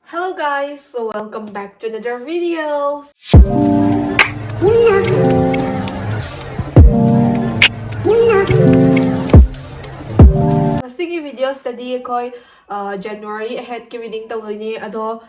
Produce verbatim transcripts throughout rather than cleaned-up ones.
Hello guys, so welcome back to another video. ꯉꯁꯤꯒꯤ video ꯁꯤꯗꯗꯤ ꯑꯩꯈꯣꯏ January ꯑꯍꯦꯠꯀꯤ reading ꯇꯧꯗꯣꯏꯅꯦ꯫ ꯑꯗꯣ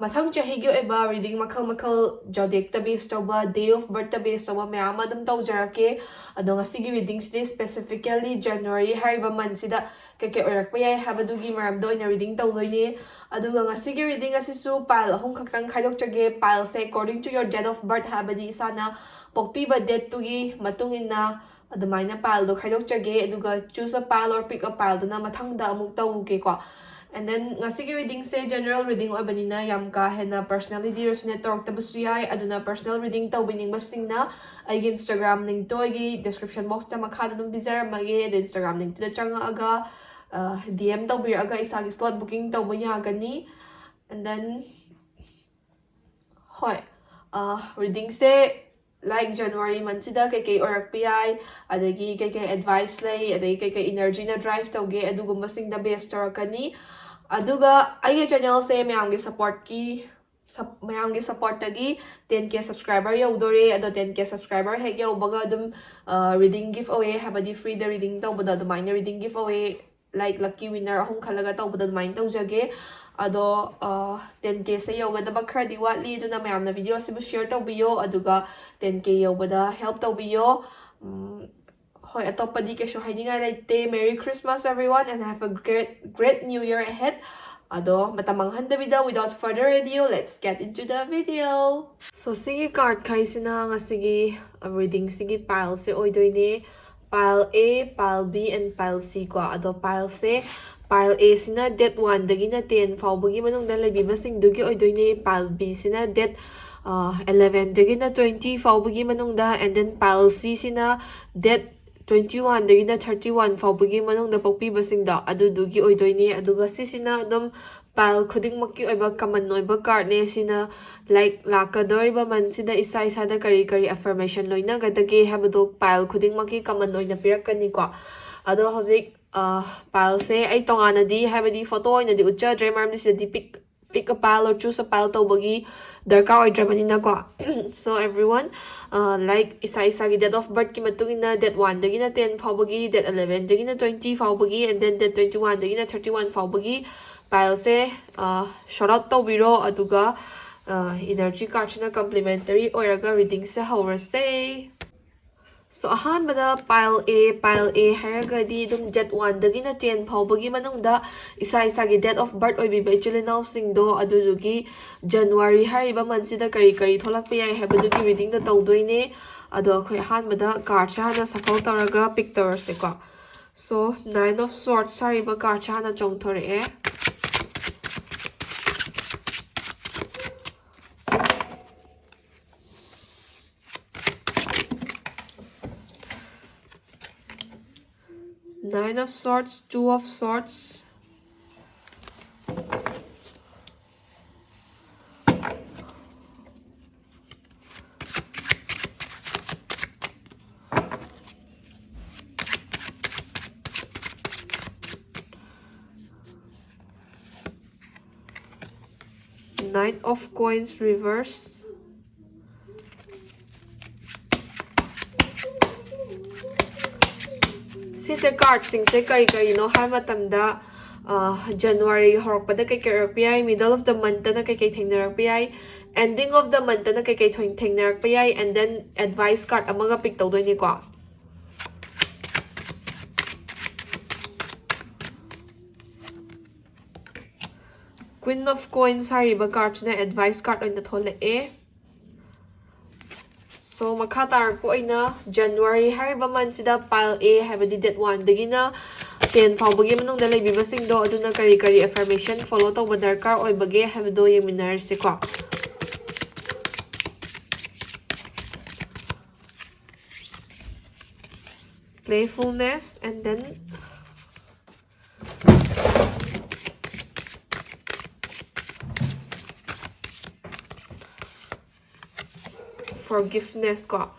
ꯃꯊꯪ ꯆꯍꯤꯒꯤ ꯑꯣꯏꯕ reading ꯃꯈꯜ ꯃꯈꯜ zodiacꯇ base ꯇꯧꯕ, day of birthꯇ base ꯇꯧꯕ ꯃꯌꯥꯝ ꯑꯃ ꯑꯗꯨꯝ ꯇꯧꯖꯔꯛꯀꯦ꯫ ꯑꯗꯣ ꯉꯁꯤꯒꯤ readingꯁꯤꯗꯤ specifically January ꯍꯥꯏꯔꯤꯕ monthꯁꯤꯗ ꯀꯩꯀꯩ ꯑꯣꯏꯔꯛꯄ ꯌꯥꯏ ꯍꯥꯏꯕꯗꯨꯒꯤ ꯃꯔꯝꯗ ꯑꯣꯏꯅ reading ꯇꯧꯗꯣꯏꯅꯦ꯫ ꯑꯗꯨꯒ ꯉꯁꯤꯒꯤ reading ꯑꯁꯤꯁꯨ pile ꯑꯍꯨꯝ ꯈꯛꯇꯪ ꯈꯥꯏꯗꯣꯛꯆꯒꯦ꯫ Pileꯁꯦ according to your date of birth, ꯍꯥꯏꯕꯗꯤ ꯏꯁꯥꯅ ꯄꯣꯛꯄꯤꯕ dateꯇꯨꯒꯤ ꯃꯇꯨꯡ ꯏꯟꯅ ꯑꯗꯨꯃꯥꯏꯅ pileꯗꯣ ꯈꯥꯏꯗꯣꯛꯆꯒꯦ꯫ ꯑꯗꯨꯒ choose a pile or pick a pileꯗꯨꯅ ꯃꯊꯪꯗ ꯑꯃꯨꯛ ꯇꯧꯒꯦꯀꯣ꯫ And then ꯉꯁꯤꯒꯤ readingꯁꯦ general reading ꯑꯣꯏꯕꯅꯤꯅ ꯌꯥꯝ ꯀꯥ ꯍꯦꯟꯅ personality resonate ꯇꯧꯔꯛꯇꯕꯁꯨ ꯌꯥꯏ꯫ ꯑꯗꯨꯅ personal reading ꯇꯧꯕꯤꯅꯤꯡꯕꯁꯤꯡꯅ ꯑꯩꯒꯤ Instagram linkꯇꯣ ꯑꯩꯒꯤ description boxꯇ ꯃꯈꯥꯗ ꯑꯗꯨꯝ ꯄꯤꯖꯔꯝꯃꯒꯦ꯫ ꯑꯗꯣ Instagram linkꯇꯨꯗ ꯆꯪꯉꯛꯑꯒ DM ꯇꯧꯕꯤꯔꯛꯑꯒ ꯏꯁꯥꯒꯤ slot booking ꯇꯧꯕ ꯌꯥꯒꯅꯤ꯫ And then ꯍꯣꯏ, readingꯁꯦ like January monthꯁꯤꯗ ꯀꯩꯀꯩ ꯑꯣꯏꯔꯛꯄ ꯌꯥꯏ, ꯑꯗꯒꯤ ꯀꯩꯀꯩ advice ꯂꯩ, ꯑꯗꯒꯤ ꯀꯩꯀꯩ energyꯅ drive ꯇꯧꯒꯦ, ꯑꯗꯨꯒꯨꯝꯕꯁꯤꯡꯗ base ꯇꯧꯔꯛꯀꯅꯤ꯫ ꯑꯗꯨꯒ ꯑꯩꯒꯤ channelꯁꯦ ꯃꯌꯥꯝꯒꯤ supportꯀꯤ ꯃꯌꯥꯝꯒꯤ supportꯇꯒꯤ ten K subscriber ꯌꯧꯗꯣꯔꯦ꯫ ꯑꯗꯣ ten K subscriber ꯍꯦꯛ ꯌꯧꯕꯒ ꯑꯗꯨꯝ reading giveaway, ꯍꯥꯏꯕꯗꯤ freeꯗ reading ꯇꯧꯕꯗꯣ ꯑꯗꯨꯃꯥꯏꯅ reading giveaway, like lucky winner ꯑꯍꯨꯝ ꯈꯜꯂꯒ ꯇꯧꯕꯗꯣ ꯑꯗꯨꯃꯥꯏꯅ ꯇꯧꯖꯒꯦ꯫ ꯑꯗꯣ ten Kꯁꯦ ꯌꯧꯒꯗꯕ ꯈꯔꯗꯤ ꯋꯥꯠꯂꯤ, ꯑꯗꯨꯅ ꯃꯌꯥꯝꯅ video ꯑꯁꯤꯕꯨ share ꯇꯧꯕꯤꯌꯣ, ꯑꯗꯨꯒ ten K ꯌꯧꯕꯗ help ꯇꯧꯕꯤꯌꯣ꯫ ꯍꯣꯏ, ꯑꯇꯣꯞꯄꯗꯤ ꯀꯩꯁꯨ ꯍꯥꯏꯅꯤꯡꯉꯥꯏ ꯂꯩꯇꯦ꯫ Merry Christmas everyone and have a great, great New Year ahead. ꯑꯗꯣ ꯃꯇꯝ ꯃꯥꯡꯍꯟꯗꯕꯤꯗ, without further ado, let's get into the video. So ꯁꯤꯒꯤ card ꯈꯩꯁꯤꯅ ꯉꯁꯤꯒꯤ readingꯁꯤꯒꯤ pileꯁꯦ ꯑꯣꯏꯗꯣꯏꯅꯦ꯫ Pile A, pile B and pile C ꯀꯣ꯫ ꯑꯗꯣ pileꯁꯦ, pile Aꯁꯤꯅ date oneꯗꯒꯤꯅ ten ꯐꯥꯎꯕꯒꯤ ꯃꯅꯨꯡꯗ ꯂꯩꯕꯤꯕꯁꯤꯡꯗꯨꯒꯤ ꯑꯣꯏꯗꯣꯏꯅꯦ꯫ Pile Bꯁꯤꯅ date elevenꯗꯒꯤꯅ twenty ꯐꯥꯎꯕꯒꯤ ꯃꯅꯨꯡꯗ, and then pile Cꯁꯤꯅ date twenty oneꯗꯒꯤꯅ thirty one ꯐꯥꯎꯕꯒꯤ ꯃꯅꯨꯡꯗ ꯄꯣꯛꯄꯤꯕꯁꯤꯡꯗꯣ ꯑꯗꯨꯗꯨꯒꯤ ꯑꯣꯏꯗꯣꯏꯅꯦ꯫ ꯑꯗꯨꯒ ꯁꯤꯁꯤꯅ ꯑꯗꯨꯝ pile ꯈꯨꯗꯤꯡꯃꯛꯀꯤ ꯑꯣꯏꯕ common ꯑꯣꯏꯕ cardꯅꯦ꯫ ꯁꯤꯅ like ꯂꯥꯛꯀꯗꯧꯔꯤꯕ monthꯁꯤꯗ ꯏꯁꯥ ꯏꯁꯥꯗ ꯀꯔꯤ ꯀꯔꯤ affirmation ꯂꯣꯏꯅꯒꯗꯒꯦ ꯍꯥꯏꯕꯗꯣ pile ꯈꯨꯗꯤꯡꯃꯛꯀꯤ common ꯑꯣꯏꯅ ꯄꯤꯔꯛꯀꯅꯤꯀꯣ꯫ ꯑꯗꯣ ꯍꯧꯖꯤꯛ pileꯁꯦ ꯑꯩ ꯇꯣꯉꯥꯟꯅꯗꯤ, ꯍꯥꯏꯕꯗꯤ photo ꯑꯣꯏꯅꯗꯤ ꯎꯠꯆꯗ꯭ꯔꯦ, ꯃꯔꯝꯗꯤ ꯁꯤꯗꯗꯤ pick pick a pile or choose a pile ꯇꯧꯕꯒꯤ ꯗꯔꯀꯥꯔ ꯑꯣꯏꯗ꯭ꯔꯕꯅꯤꯅꯀꯣ. So everyone, uh, like, ꯏꯁꯥ ꯏꯁꯥꯒꯤ date of birthꯀꯤ ꯃꯇꯨꯡ ꯏꯟꯅ date oneꯗꯒꯤꯅ ten ꯐꯥꯎꯕꯒꯤ, date elevenꯗꯒꯤꯅ twenty ꯐꯥꯎꯕꯒꯤ, and then date twenty oneꯗꯒꯤꯅ thirty one ꯐꯥꯎꯕꯒꯤ pileꯁꯦ, uh, sort out ꯇꯧꯕꯤꯔꯣ. ꯑꯗꯨꯒ, uh, energy cardꯁꯤꯅ complementary ꯑꯣꯏꯔꯒ readingꯁꯦ ꯍꯧꯔꯁꯦ. So ꯑꯍꯥꯟꯕꯗ pile A, pile A ꯍꯥꯏꯔꯒꯗꯤ ꯑꯗꯨꯝ date oneꯗꯒꯤꯅ ten ꯐꯥꯎꯕꯒꯤ ꯃꯅꯨꯡꯗ ꯏꯁꯥ ꯏꯁꯥꯒꯤ date of birth ꯑꯣꯏꯕꯤꯕ ꯏꯆꯤꯜ ꯏꯅꯥꯎꯁꯤꯡꯗꯣ, ꯑꯗꯨꯗꯨꯒꯤ January ꯍꯥꯏꯔꯤꯕ monthꯁꯤꯗ ꯀꯔꯤ ꯀꯔꯤ ꯊꯣꯛꯂꯛꯄ ꯌꯥꯏ ꯍꯥꯏꯕꯗꯨꯒꯤ readingꯗꯣ ꯇꯧꯗꯣꯏꯅꯦ. ꯑꯗꯣ ꯑꯩꯈꯣꯏ ꯑꯍꯥꯟꯕꯗ cardꯁꯦ ꯍꯥꯟꯅ shuffle ꯇꯧꯔꯒ pick ꯇꯧꯔꯁꯦꯀꯣ. So Nine of Swords ꯍꯥꯏꯔꯤꯕ cardꯁꯦ ꯍꯥꯟꯅ ꯆꯣꯡꯊꯣꯔꯛꯑꯦ. Nine of Swords, Two of Swords, Knight of Coins reverse. ꯁꯤꯁꯦ cardꯁꯤꯡꯁꯦ ꯀꯔꯤ ꯀꯔꯤꯅꯣ ꯍꯥꯏꯕ ꯃꯇꯝꯗ, ꯑ, January ꯍꯧꯔꯛꯄꯗ ꯀꯩꯀꯩ ꯑꯣꯏꯔꯛꯄ ꯌꯥꯏ, middle of the monthꯇꯅ ꯀꯩꯀꯩ ꯊꯦꯡꯅꯔꯛꯄ ꯌꯥꯏ, ending of the monthꯇꯅ ꯀꯩꯀꯩ ꯊꯣꯏ-, ꯊꯦꯡꯅꯔꯛꯄ ꯌꯥꯏ, and then advice card ꯑꯃꯒ pick ꯇꯧꯗꯣꯏꯅꯤꯀꯣ. Queen of Coins ꯍꯥꯏꯔꯤꯕ cardꯁꯤꯅ advice card ꯑꯣꯏꯅ ꯊꯣꯛꯂꯛꯑꯦ. So ꯃꯈꯥ ꯇꯥꯔꯛꯄ ꯑꯣꯏꯅ January ꯍꯥꯏꯔꯤꯕ monthꯁꯤꯗ pile A ꯍꯥꯏꯕꯗꯤ date oneꯗꯒꯤꯅ ten ꯐꯥꯎꯕꯒꯤ ꯃꯅꯨꯡꯗ ꯂꯩꯕꯤꯕꯁꯤꯡꯗꯣ, ꯑꯗꯨꯅ ꯀꯔꯤ ꯀꯔꯤ affirmation follow ꯇꯧꯕ ꯗꯔꯀꯥꯔ ꯑꯣꯏꯕꯒꯦ ꯍꯥꯏꯕꯗꯣ ꯌꯦꯡꯃꯤꯟꯅꯔꯁꯤꯀꯣ. Playfulness and then forgiveness ꯀꯣ.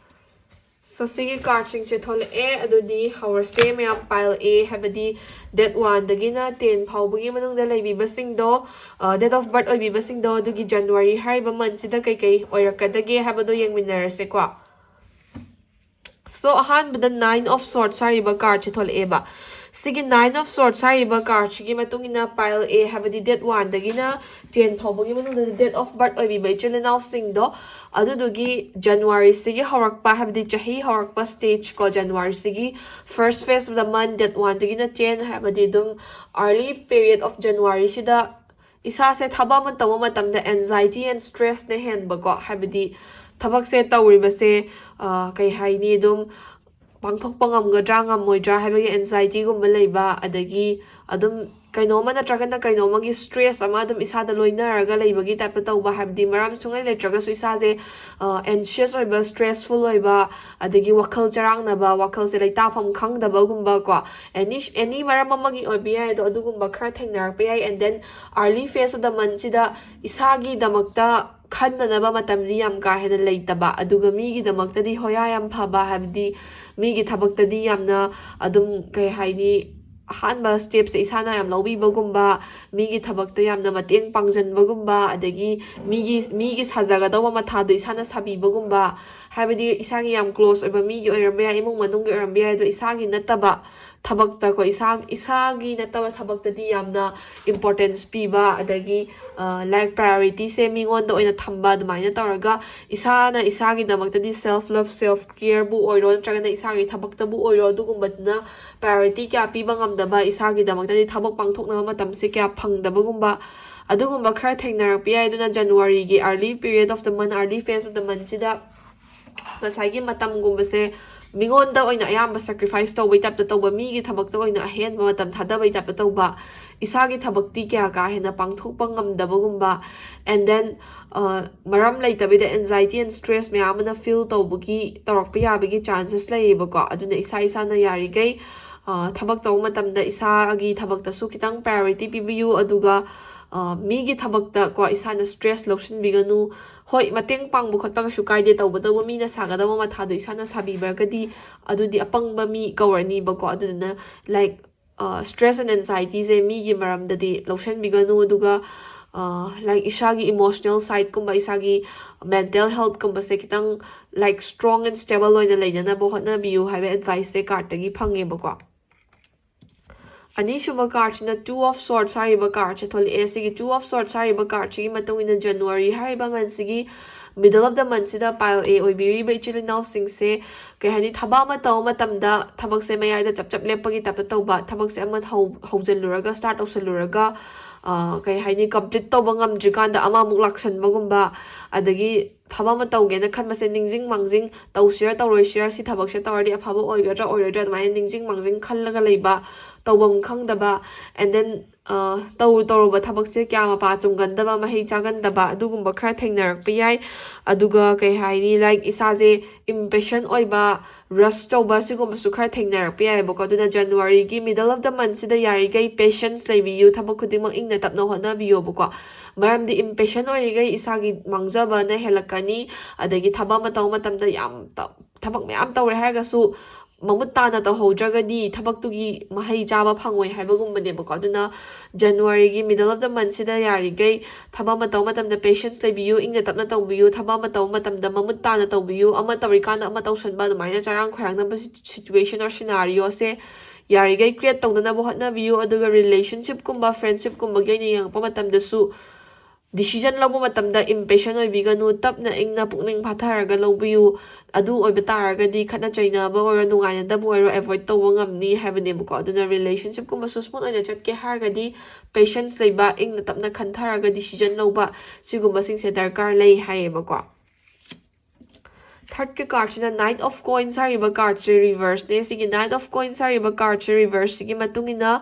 So ꯁꯤꯒꯤ cardꯁꯤꯡꯁꯦ ꯊꯣꯛꯂꯛꯑꯦ꯫ ꯑꯗꯨꯗꯤ ꯍꯧꯔꯁꯦ ꯃꯌꯥꯝ꯫ Pile A ꯍꯥꯏꯕꯗꯤ date oneꯗꯒꯤꯅ ten ꯐꯥꯎꯕꯒꯤ ꯃꯅꯨꯡꯗ ꯂꯩꯕꯤꯕꯁꯤꯡꯗꯣ, ꯗꯦꯠ ꯑꯣꯐ ꯕꯥꯔꯠ ꯑꯣꯏꯕꯤꯕꯁꯤꯡꯗꯣ ꯑꯗꯨꯒꯤ ꯖꯅꯋꯥꯔꯤ ꯍꯥꯏꯔꯤꯕ ꯃꯟꯁꯤꯗ ꯀꯩꯀꯩ ꯑꯣꯏꯔꯛꯀꯗꯒꯦ ꯍꯥꯏꯕꯗꯣ ꯌꯦꯡꯃꯤꯟꯅꯔꯁꯦꯀꯣ꯫ ꯁꯣ, ꯑꯍꯥꯟꯕꯗ ꯅꯥꯏꯟ ꯑꯣꯐ ꯁꯣꯔꯠꯁ ꯍꯥꯏꯔꯤꯕ ꯀꯥꯔꯠꯁꯦ ꯊꯣꯛꯂꯛꯑꯦꯕ꯫ ꯁꯤꯒꯤ ꯅꯥꯏꯟ ꯑꯣꯐ ꯁꯣꯔꯠꯁ ꯍꯥꯏꯔꯤꯕ ꯀꯥꯔꯠꯁꯤꯒꯤ ꯃꯇꯨꯡ ꯏꯟꯅ ꯄꯥꯏꯜ ꯑꯦ, ꯍꯥꯏꯕꯗꯤ ꯗꯦꯠ ꯋꯥꯟꯗꯒꯤꯅ ꯇꯦꯟ ꯐꯥꯎꯕꯒꯤ ꯃꯅꯨꯡꯗ ꯗꯦꯠ ꯑꯣꯐ ꯕꯥꯔꯠ ꯑꯣꯏꯕꯤꯕ ꯏꯆꯤꯜ ꯏꯅꯥꯎꯁꯤꯡꯗꯣ, ꯑꯗꯨꯗꯨꯒꯤ ꯖꯅꯋꯥꯔꯤꯁꯤꯒꯤ ꯍꯧꯔꯛꯄ, ꯍꯥꯏꯕꯗꯤ ꯆꯍꯤ ꯍꯧꯔꯛꯄ ꯁ꯭ꯇꯦꯖ ꯀꯣ, ꯖꯅꯋꯥꯔꯤꯁꯤꯒꯤ first phase of the month, date ꯋꯥꯟꯗꯒꯤꯅ ꯇꯦꯟ, ꯍꯥꯏꯕꯗꯤ ꯑꯗꯨꯝ ꯑꯥꯔꯂꯤ ꯄꯤꯔꯤꯌꯗ ꯑꯣꯐ ꯖꯅꯋꯥꯔꯤꯁꯤꯗ ꯏꯁꯥꯁꯦ ꯊꯕꯛ ꯑꯃ ꯇꯧꯕ ꯃꯇꯝꯗ anxiety and stressꯅ ꯍꯦꯟꯕꯀꯣ, ꯍꯥꯏꯕꯗꯤ ꯊꯕꯛꯁꯦ ꯇꯧꯔꯤꯕꯁꯦ, ꯑ, ꯀꯩ ꯍꯥꯏꯅꯤ, ꯑꯗꯨꯝ ꯄꯥꯡꯊꯣꯛꯄ ꯉꯝꯒꯗ꯭ꯔꯥ ꯉꯝꯃꯣꯏꯗ꯭ꯔꯥ ꯍꯥꯏꯕꯒꯤ anxietyꯒꯨꯝꯕ ꯂꯩꯕ, ꯑꯗꯒꯤ ꯑꯗꯨꯝ ꯀꯩꯅꯣꯝꯃ ꯅꯠꯇ꯭ꯔꯒꯅ ꯀꯩꯅꯣꯝꯃꯒꯤ stress ꯑꯃ ꯑꯗꯨꯝ ꯏꯁꯥꯗ ꯂꯣꯏꯅꯔꯒ ꯂꯩꯕꯒꯤ ꯇꯥꯏꯞꯇ ꯇꯧꯕ, ꯍꯥꯏꯕꯗꯤ ꯃꯔꯝ ꯁꯨꯡꯂꯩ ꯂꯩꯇ꯭ꯔꯒꯁꯨ ꯏꯁꯥꯁꯦ, ꯑ, anxious ꯑꯣꯏꯕ, stressful ꯑꯣꯏꯕ, ꯑꯗꯒꯤ ꯋꯥꯈꯜ ꯆꯔꯥꯡꯅꯕ, ꯋꯥꯈꯜꯁꯦ ꯂꯩꯇꯥꯐꯝ ꯈꯪꯗꯕꯒꯨꯝꯕ ꯀꯣ, any, any ꯃꯔꯝ ꯑꯃꯒꯤ ꯑꯣꯏꯕ ꯌꯥꯏ, ꯑꯗꯣ ꯑꯗꯨꯒꯨꯝꯕ ꯈꯔ ꯊꯦꯡꯅꯔꯛꯄ ꯌꯥꯏ꯫ And then early phase of the monthꯁꯤꯗ ꯏꯁꯥꯒꯤꯗꯃꯛꯇ ꯈꯟꯅꯅꯕ ꯃꯇꯝꯗꯤ ꯌꯥꯝ ꯀꯥ ꯍꯦꯟꯅ ꯂꯩꯇꯕ, ꯑꯗꯨꯒ ꯃꯤꯒꯤꯗꯃꯛꯇꯗꯤ ꯍꯣꯌꯥ ꯌꯥꯝ ꯐꯕ, ꯍꯥꯏꯕꯗꯤ ꯃꯤꯒꯤ ꯊꯕꯛꯇꯗꯤ ꯌꯥꯝꯅ ꯑꯗꯨꯝ, ꯀꯩ ꯍꯥꯏꯅꯤ, ꯑꯍꯥꯟꯕ ꯁ꯭ꯇꯦꯞꯁꯦ ꯏꯁꯥꯅ ꯌꯥꯝ ꯂꯧꯕꯤꯕꯒꯨꯝꯕ, ꯃꯤꯒꯤ ꯊꯕꯛꯇ ꯌꯥꯝꯅ ꯃꯇꯦꯡ ꯄꯥꯡꯁꯤꯟꯕꯒꯨꯝꯕ, ꯑꯗꯒꯤ ꯃꯤꯒꯤ, ꯃꯤꯒꯤ ꯁꯥꯖꯒꯗꯧꯕ ꯃꯊꯥꯗꯣ ꯏꯁꯥꯅ ꯁꯥꯕꯤꯕꯒꯨꯝꯕ, ꯍꯥꯏꯕꯗꯤ ꯏꯁꯥꯒꯤ ꯌꯥꯝ ꯀ꯭ꯂꯣꯁ ꯑꯣꯏꯕ ꯃꯤꯒꯤ ꯑꯣꯏꯔꯝꯕ ꯌꯥꯏ, ꯏꯃꯨꯡ ꯃꯅꯨꯡꯒꯤ ꯑꯣꯏꯔꯝꯕ ꯌꯥꯏ, ꯑꯗꯣ ꯏꯁꯥꯒꯤ ꯅꯠꯇꯕ ꯊꯕꯛꯇꯀꯣ, ꯏꯁꯥ, ꯏꯁꯥꯒꯤ ꯅꯠꯇꯕ ꯊꯕꯛꯇꯗꯤ ꯌꯥꯝꯅ importance ꯄꯤꯕ, ꯑꯗꯒꯤ, ꯑ, like priorityꯁꯦ ꯃꯤꯉꯣꯟꯗ ꯑꯣꯏꯅ ꯊꯝꯕ, ꯑꯗꯨꯃꯥꯏꯅ ꯇꯧꯔꯒ ꯏꯁꯥꯅ ꯏꯁꯥꯒꯤꯗꯃꯛꯇꯗꯤ self love, self careꯕꯨ ꯑꯣꯏꯔꯣ, ꯅꯠꯇ꯭ꯔꯒꯅ ꯏꯁꯥꯒꯤ ꯊꯕꯛꯇꯕꯨ ꯑꯣꯏꯔꯣ, ꯑꯗꯨꯒꯨꯝꯕꯗꯨꯅ priority ꯀꯌꯥ ꯄꯤꯕ ꯉꯝꯗꯕ, ꯏꯁꯥꯒꯤꯗꯃꯛꯇꯗꯤ ꯊꯕꯛ ꯄꯥꯡꯊꯣꯛꯅꯕ ꯃꯇꯝꯁꯦ ꯀꯌꯥ ꯐꯪꯗꯕꯒꯨꯝꯕ, ꯑꯗꯨꯒꯨꯝꯕ ꯈꯔ ꯊꯦꯡꯅꯔꯛꯄ ꯌꯥꯏ꯫ ꯑꯗꯨꯅ ꯖꯅꯋꯥꯔꯤꯒꯤ early period of the month, early phase of the monthꯁꯤꯗ ꯉꯁꯥꯏꯒꯤ ꯃꯇꯝꯒꯨꯝꯕꯁꯦ ꯃꯤꯉꯣꯟꯗ ꯑꯣꯏꯅ ꯑꯌꯥꯝꯕ sacrifice ꯇꯧꯕꯩ ꯇꯥꯏꯞꯇ ꯇꯧꯕ, ꯃꯤꯒꯤ ꯊꯕꯛꯇ ꯑꯣꯏꯅ ꯑꯍꯦꯟꯕ ꯃꯇꯝ ꯊꯥꯗꯕꯩ ꯇꯥꯏꯞꯇ ꯇꯧꯕ, ꯏꯁꯥꯒꯤ ꯊꯕꯛꯇꯤ ꯀꯌꯥ ꯀꯥ ꯍꯦꯟꯅ ꯄꯥꯡꯊꯣꯛꯄ ꯉꯝꯗꯕꯒꯨꯝꯕ, and then, ꯑ, ꯃꯔꯝ ꯂꯩꯇꯕꯤꯗ anxiety and stress ꯃꯌꯥꯝ ꯑꯃꯅ feel ꯇꯧꯕꯒꯤ, ꯇꯧꯔꯛꯄ ꯌꯥꯕꯒꯤ chances ꯂꯩꯌꯦꯕꯀꯣ꯫ ꯑꯗꯨꯅ ꯏꯁꯥ ꯏꯁꯥꯅ ꯌꯥꯔꯤꯈꯩ, ꯑ, ꯊꯕꯛ ꯇꯧꯕ ꯃꯇꯝꯗ ꯏꯁꯥꯒꯤ ꯊꯕꯛꯇꯁꯨ ꯈꯤꯇꯪ priority ꯄꯤꯕꯤꯌꯨ, ꯑꯗꯨꯒ, ꯑ, ꯃꯤꯒꯤ ꯊꯕꯛꯇ ꯀꯣ ꯏꯁꯥꯅ stress ꯂꯧꯁꯤꯟꯕꯤꯒꯅꯨ꯫ ꯍꯣꯏ, ꯃꯇꯦꯡ ꯄꯥꯡꯕ ꯈꯣꯠꯄ ꯀꯩꯁꯨ ꯀꯥꯏꯗꯦ, ꯇꯧꯕꯇꯕꯨ ꯃꯤꯅ ꯁꯥꯒꯗꯕ ꯃꯊꯥꯗꯣ ꯏꯁꯥꯅ ꯁꯥꯕꯤꯕ꯭ꯔꯒꯗꯤ ꯑꯗꯨꯗꯤ ꯑꯄꯪꯕ ꯃꯤ ꯀꯧꯔꯅꯤꯕꯀꯣ꯫ ꯑꯗꯨꯗꯨꯅ, like, stress and anxiety ꯁꯦ ꯃꯤꯒꯤ ꯃꯔꯝꯗꯗꯤ ꯂꯧꯁꯟꯕꯤꯒꯅꯨ꯫ ꯑꯗꯨꯒ ꯂꯥꯏꯛ ꯏꯁꯥꯒꯤ emotional side ꯀꯨꯝꯕ, ꯏꯁꯥꯒꯤ mental health ꯀꯨꯝꯕꯁꯦ ꯈꯤꯇꯪ ꯂꯥꯏꯛ strong and stable ꯑꯣꯏꯅ ꯂꯩꯅꯅꯕ ꯍꯣꯠꯅꯕꯤꯌꯨ ꯍꯥꯏꯕ advice ꯁꯦ card ꯇꯒꯤ ꯐꯪꯉꯦꯕꯀꯣ꯫ ꯑꯅꯤꯁꯨꯕ card ꯁꯤꯅ Two of Swords ꯍꯥꯏꯔꯤꯕ card ꯁꯦ ꯊꯣꯛꯂꯛꯑꯦ꯫ ꯁꯤꯒꯤ Two of Swords ꯍꯥꯏꯔꯤꯕ card ꯁꯤꯒꯤ ꯃꯇꯨꯡ ꯏꯟꯅ January ꯍꯥꯏꯔꯤꯕ month ꯁꯤꯒꯤ middle of the month ꯁꯤꯗ pile A ꯑꯣꯏꯕꯤꯔꯤꯕ ꯏꯆꯤꯜ ꯏꯅꯥꯎꯁꯤꯡꯁꯦ, ꯀꯩ ꯍꯥꯏꯅꯤ, ꯊꯕꯛ ꯑꯃ ꯇꯧꯕ ꯃꯇꯝꯗ ꯊꯕꯛꯁꯦ ꯃꯌꯥꯏꯗ ꯆꯞ ꯆꯞ ꯂꯦꯞꯄꯒꯤ type ꯇ ꯇꯧꯕ, ꯊꯕꯛꯁꯦ ꯑꯃ ꯍꯧ ꯍꯧꯖꯤꯜꯂꯨꯔꯒ, start ꯇꯧꯁꯜꯂꯨꯔꯒ, ꯑ, ꯀꯩ ꯍꯥꯏꯅꯤ, complete ꯇꯧꯕ ꯉꯝꯗ꯭ꯔꯤꯀꯥꯟꯗ ꯑꯃꯃꯨꯛ ꯂꯥꯛꯁꯟꯕꯒꯨꯝꯕ, ꯑꯗꯒꯤ ꯊꯕꯛ ꯑꯃ ꯇꯧꯒꯦꯅ ꯈꯟꯕꯁꯦ ꯅꯤꯡꯁꯤꯡ ꯃꯥꯡꯖꯤꯡ, ꯇꯧꯁꯤꯔ ꯇꯧꯔꯣꯏꯁꯤꯔ, ꯁꯤ ꯊꯕꯛꯁꯦ ꯇꯧꯔꯗꯤ ꯑꯐꯕ ꯑꯣꯏꯒꯗ꯭ꯔꯥ ꯑꯣꯏꯔꯣꯏꯗ꯭ꯔꯥ, ꯑꯗꯨꯃꯥꯏꯅ ꯅꯤꯡꯁꯤꯡ ꯃꯥꯡꯖꯤꯡ ꯈꯜꯂꯒ ꯂꯩꯕ, ꯇꯧꯐꯝ ꯈꯪꯗꯕ, and then, ꯑ, ꯇꯧꯔꯨ ꯇꯧꯔꯨꯕ ꯊꯕꯛꯁꯦ ꯀꯌꯥ ꯃꯄꯥ ꯆꯨꯝꯒꯟꯗꯕ, ꯃꯍꯩ ꯆꯥꯒꯟꯗꯕ, ꯑꯗꯨꯒꯨꯝꯕ ꯈꯔ ꯊꯦꯡꯅꯔꯛꯄ ꯌꯥꯏ꯫ ꯑꯗꯨꯒ ꯀꯩ ꯍꯥꯏꯅꯤ, ꯂꯥꯏꯛ ꯏꯁꯥꯁꯦ impatient ꯑꯣꯏꯕ, rush ꯇꯧꯕ, ꯁꯤꯒꯨꯝꯕꯁꯨ ꯈꯔ ꯊꯦꯡꯅꯔꯛꯄ ꯌꯥꯏꯑꯕꯀꯣ꯫ ꯑꯗꯨꯅ January ꯒꯤ middle of the month ꯁꯤꯗ ꯌꯥꯔꯤꯈꯩ patience ꯂꯩꯕꯤꯌꯨ, ꯊꯕꯛ ꯈꯨꯗꯤꯡꯃꯛ ꯏꯪꯅ ꯇꯞꯅ ꯍꯣꯠꯅꯕꯤꯌꯣꯕꯀꯣ꯫ ꯃꯔꯝꯗꯤ impatient ꯑꯣꯏꯔꯤꯈꯩ ꯏꯁꯥꯒꯤ ꯃꯥꯡꯖꯕꯅ ꯍꯦꯜꯂꯛꯀꯅꯤ, ꯑꯗꯒꯤ ꯊꯕꯛ ꯑꯃ ꯇꯧꯕ ꯃꯇꯝꯗ ꯌꯥꯝ ꯇ- ꯊꯕꯛ ꯃꯌꯥꯝ ꯇꯧꯔꯦ ꯍꯥꯏꯔꯒꯁꯨ ꯃꯃꯨꯠ ꯇꯥꯅ ꯇꯧꯍꯧꯗ꯭ꯔꯒꯗꯤ ꯊꯕꯛꯇꯨꯒꯤ ꯃꯍꯩ ꯆꯥꯕ ꯐꯪꯉꯣꯏ ꯍꯥꯏꯕꯒꯨꯝꯕꯅꯦꯕꯀꯣ꯫ ꯑꯗꯨꯅ January ꯒꯤ middle of the month ꯁꯤꯗ ꯌꯥꯔꯤꯈꯩ ꯊꯕꯛ ꯑꯃ ꯇꯧꯕ ꯃꯇꯝꯗ patience ꯂꯩꯕꯤꯌꯨ, ꯏꯪꯅ ꯇꯞꯅ ꯇꯧꯕꯤꯌꯨ, ꯊꯕꯛ ꯑꯃ ꯇꯧꯕ ꯃꯇꯝꯗ ꯃꯃꯨꯠ ꯇꯥꯅ ꯇꯧꯕꯤꯌꯨ, ꯑꯃ ꯇꯧꯔꯤꯀꯥꯟꯗ ꯑꯃ ꯇꯧꯁꯟꯕ, ꯑꯗꯨꯃꯥꯏꯅ ꯆꯔꯥꯡ ꯈꯣꯏꯔꯥꯡꯅꯕ ꯁꯤ- situation or scenario ꯁꯦ ꯌꯥꯔꯤꯈꯩ create ꯇꯧꯗꯅꯕ ꯍꯣꯠꯅꯕꯤꯌꯨ꯫ ꯑꯗꯨꯒ relationship ꯀꯨꯝꯕ, friendship ꯀꯨꯝꯕꯒꯤ ꯑꯣꯏꯅ ꯌꯦꯡꯉꯛꯄ ꯃꯇꯝꯗꯁꯨ decision ꯂꯧꯕ ꯃꯇꯝꯗ impatient ꯑꯣꯏꯕꯤꯒꯅꯨ, ꯇꯞꯅ ꯏꯪꯅ ꯄꯨꯛꯅꯤꯡ ꯐꯥꯊꯔꯒ ꯂꯧꯕꯤꯌꯨ꯫ ꯑꯗꯨ ꯑꯣꯏꯕ ꯇꯥꯔꯒꯗꯤ ꯈꯠꯅ ꯆꯩꯅꯕ ꯑꯣꯏꯔꯣ, ꯅꯨꯡꯉꯥꯏꯅꯗꯕ ꯑꯣꯏꯔꯣ, avoid ꯇꯧꯕ ꯉꯝꯅꯤ ꯍꯥꯏꯕꯅꯦꯕꯀꯣ꯫ ꯑꯗꯨꯅ relationship ꯀꯨꯝꯕꯁꯨ smooth ꯑꯣꯏꯅ ꯆꯠꯀꯦ ꯍꯥꯏꯔꯒꯗꯤ patience ꯂꯩꯕ, ꯏꯪꯅ ꯇꯞꯅ ꯈꯟꯊꯔꯒ decision ꯂꯧꯕ, ꯁꯤꯒꯨꯝꯕꯁꯤꯡꯁꯦ ꯗꯔꯀꯥꯔ ꯂꯩ ꯍꯥꯏꯌꯦꯕꯀꯣ꯫ Third ꯀꯤ card ꯁꯤꯅ Knight of Coins ꯍꯥꯏꯔꯤꯕ card ꯁꯦ reverse ꯅꯦ꯫ ꯁꯤꯒꯤ Knight of Coins ꯍꯥꯏꯔꯤꯕ card ꯁꯦ reverse ꯁꯤꯒꯤ ꯃꯇꯨꯡ ꯏꯟꯅ